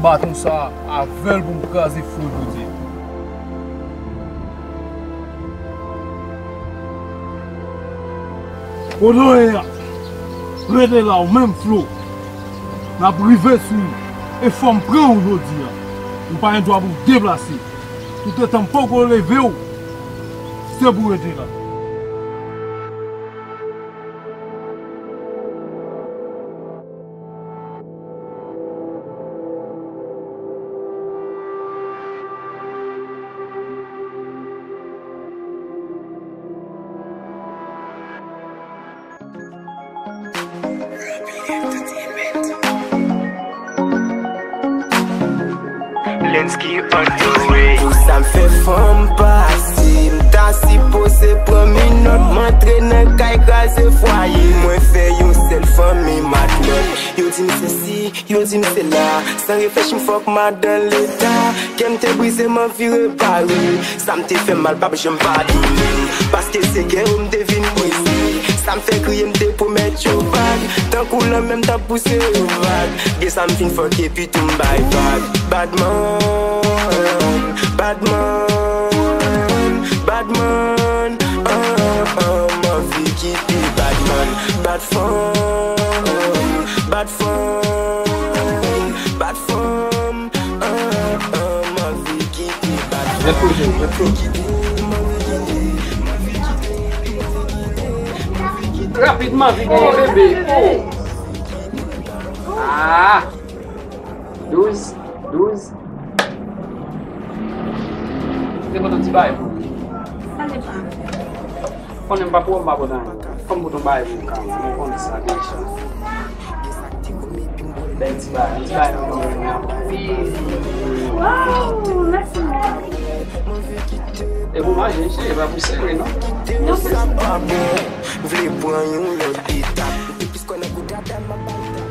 Baton sa a, avè l pou m kraze fou l pou di. Kote w ye a? Rete la, ou menm Flo. N ap rive sou ou. E fò m pran ou jodi a. Ou pa gen dwa pou w deplase. Toutotan m poko leve w, se pou w rete la. Lensky on the way. Pou sa m fè fanm pase, m ta sipoze pran minòt, m antre nan kay kraze fwaye. Mwen fè yon sèl fanmi matlòt. Yo di m se si, Yo di m se la, san reflechi m fòk m al dan leta. Kè m te brize, m anvi repare. Sa m te fè mal, p ap janm padone m. Paske se kè yo m te vin brize. Sa m fè kriye, m te pwomèt yo vag. Tankou lanmè, m t ap pouse yo vag. Gen sa m fin fòk epi tou m bay vag. Badman, badman, badman, ah, ah, m anvi kite badman, bad fanm, bad fanm, bad fanm, ah, ah, m anvi kite bad fanm. Ret kote w, ret kote w. Rapidman, vin genyen bebe. Oh. Ah! Douz, douz. Te pote yon ti bagay pou ou. Sa depann. Konnen m pa pou ou, m pa pote anyen. Fò m pote yon bagay pou ou kanmenm. Mwen konnen sa deja. Bèl ti bagay, yon ti bagay nan men mwen an. Waw, mèsi. E pou manje, cheri, e pa pou sere, non? Non, mèsi. Vle pran yon lòt etap. Plis kwè nan kou dada m ap bay tap.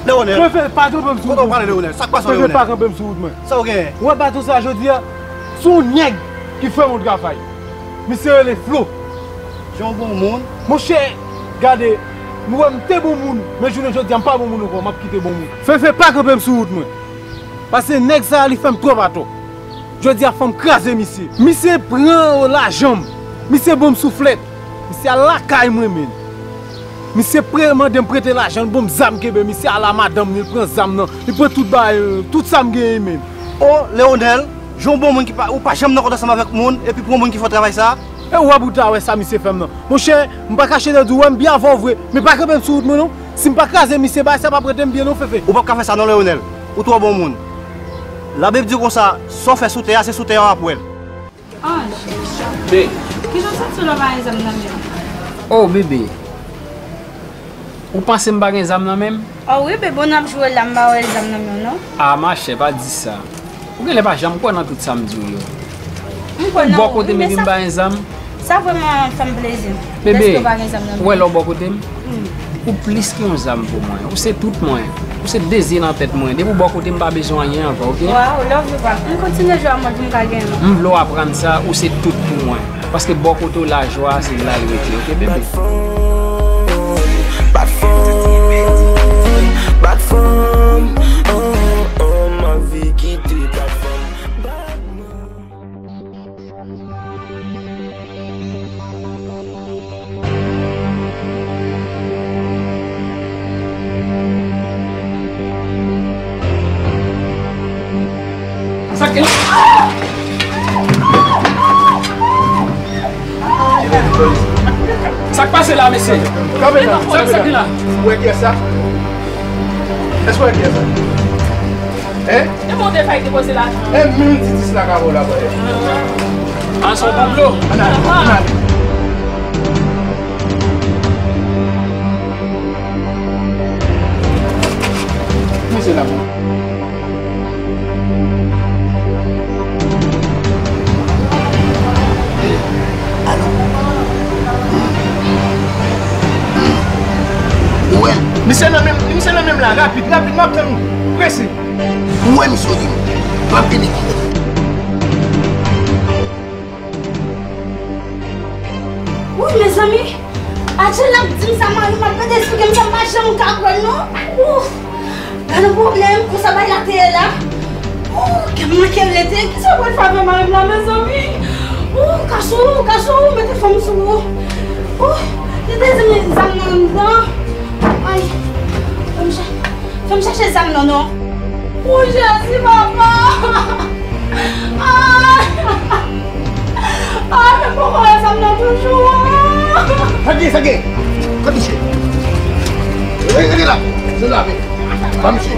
Leonel. Prefere pa kanpe m sou wout mwen. Kote w prale, Leonel? Sa k pase w, Leonel? Prefere pa kanpe m sou wout mwen. Sa w genyen? Ou wè bato sa jodi a? Se yon nèg ki fè m yon travay. Misye rele Flo. Jan w bon moun. Monchè, gade, nou wè m te bon moun, men jounen jodi a m pa bon moun ankò, m ap kite bon moun. Fefe pa kanpe m sou wout mwen. Paske nèg sa a li fè m twòp atò. Jodi a fò m kraze misye. Misye pran lajan m. Misye ban m souflèt. Misye al lakay mwen, men. Misye pre-, mande m prete lajan, l ban m zam kenbe. Misye al a madanm li, l pran zam nan. Li pran tout bagay, tout sa m genyen, men. O, Leonel, jan w bon moun ki pa, ou pa janm nan kont ansanm avèk moun, epi pou yon moun ki fè w travay sa a? E w ap ou ta wè sa misye fè m nan. Monchè, m pa kache de di w, wè m byen avè w vre, men pa kanpe m sou wout mwen non. Si m pa kraze misye, bagay sa p ap rete m byen non, Fefe. Ou p ap ka fè sa non, Leonel. Ou twò bon moun. Labib di konsa, sa w fè sou tè a, se sou tè a w ap wè l. Ange, kijan w santi w lè w pa gen zam nan men w? Oh, bebe. Ou panse m pa gen zam nan men m? Oh wi, bebe, w ap joure la, m pa wè zam nan men w non. Ah, machè, pa di sa. Ou genlè pa janm kwè nan tout sa m di w yo. M kwè nan ou, wi, men sa, sa vrèman fè m plezi. Bebe, lèske w pa gen zam nan men w. Ou wè lè w bò kote m? Hmm. Ou plis ke yon zam pou mwen. Ou se tout mwen. Ou se de zye nan tèt mwen. Depi w bò kote m, m pa bezwen anyen ankò, oke? Waw, love you, pa. M kontinye jwe a mòd pou m ka genyen. M vle w aprann sa, ou se tout pou mwen. Paske bò kote w lajwa a se la l rete, oke, bebe? Bad fanm, bad fanm, bad fanm, oh, oh, m anvi kite bad fanm. Sa k gen la? Sa k pase la, mesye? Kanpe la. Sa, sa k gen la? Ou wè kiyès sa? Èske w wè kiyès sa? Hein? E bon, te fay depoze lajan. E menm ti dis la ka ba w la, brother. An son konplo. Ann ale, ann ale. Mesye la. Alo. Ou wè l? Misye nan menm, misye nan menm la, rapid, rapid, m ap tann ou. Prese. Ou wè misye w di m. M ap vini. Wi, mezanmi. Adje l ap di m sa, mari m ap pete sou ke m sa, m pa janm ka kwè l non. Ou, gade yon pwoblèm, konsa bagay la te ye la. Ou, kè m nan kè l rete, kisa w pral fè avè mari m la, mezanmi? Ou, Kachou, Kachou, mete fanm sou ou. Ou, li te di m zam nan anndan. Ay, fanm sa. Fè m chache zam nan non. O Jezi, papa! Ay! Ay, men poko wè zam nan toujou. Sa gen, sa gen? Kote misye? Rete la. Se la, men. Ban misye.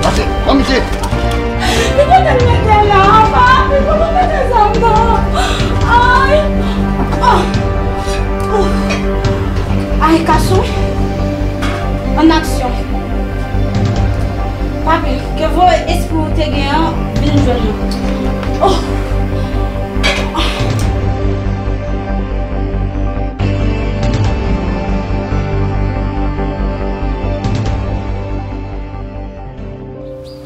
Pase, ban misye. Li kote l mete la, papa? Li kote l mete zam nan? Ay! Ah! Oh! Voye espri w te gen an vin jwenn mwen. Oh!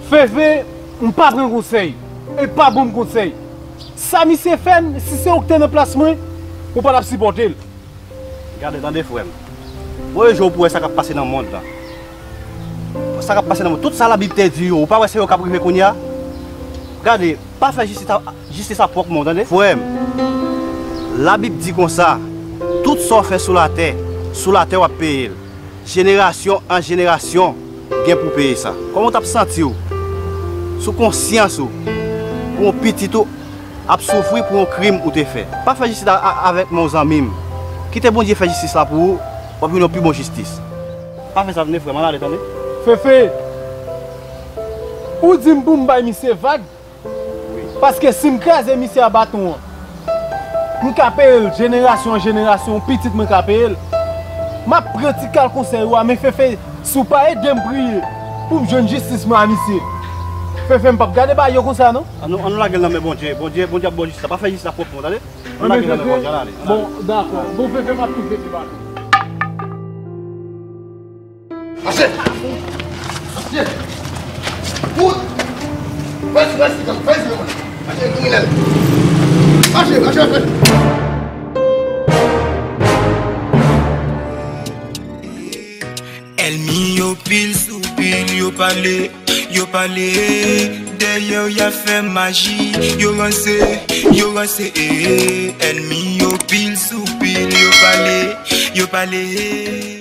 Fefe, m pa pran konsèy. E pa bon konsèy. Sa misye fè m, si se ou ki te nan plas mwen, ou pa t ap sipòte l. Gade, tande, frè m. Bon, yon jou ou pou wè sa k ap pase nan mond lan. Sa k ap pase nan mond. Tout sa Labib te di yo, ou pa wè se yo k ap rive kounye a? Gade, pa fè jistis a, jistis a pwòp men w, tande? Frè m, Labib di konsa, tout sa w fè sou latè, sou latè w ap peye l. Jenerasyon an jenerasyon gen pou peye sa. Kòman w t ap santi w sou konsyans ou pou yon pitit ou ap soufri pou yon krim ou te fè? Pa fè jistis a, a, avèk men w, zanmi m. Kite Bondye fè jistis la pou ou, w ap jwenn yon pi bon jistis. Pa fè sa, tande, frè m, ann ale, tande? Fefe, ou di m pou m bay misye vag? Paske si m kraze misye a baton an, m ka peye l jenerasyon an jenerasyon, pitit mwen ka peye l. M ap pran ti kal konsèy ou a, men Fefe, si w pa ede m priye pou m jwenn jistis mwen a misye, Fefe, m p ap gade bagay yo konsa non. Ann nou, ann nou lage l nan men Bondye. Bondye, Bondye ap ba w jistis la. Pa fè jistis la pwòp men w, tande? Ann lage l nan men Bondye, ann ale, ann ale. Bon, dakò. Bon, Fefe, m ap tou fete baton. Mache! Mache! Kout! Fè zi, fè zi, fè zi, fè zi, mache, kriminèl! Mache, mache, mache! Ènmi yo pil sou pil, yo pale, yo pale. Dèyè w, y ap fè maji, yo ranse, yo ranse, eh. Ènmi yo pil sou pil, yo pale, yo pale.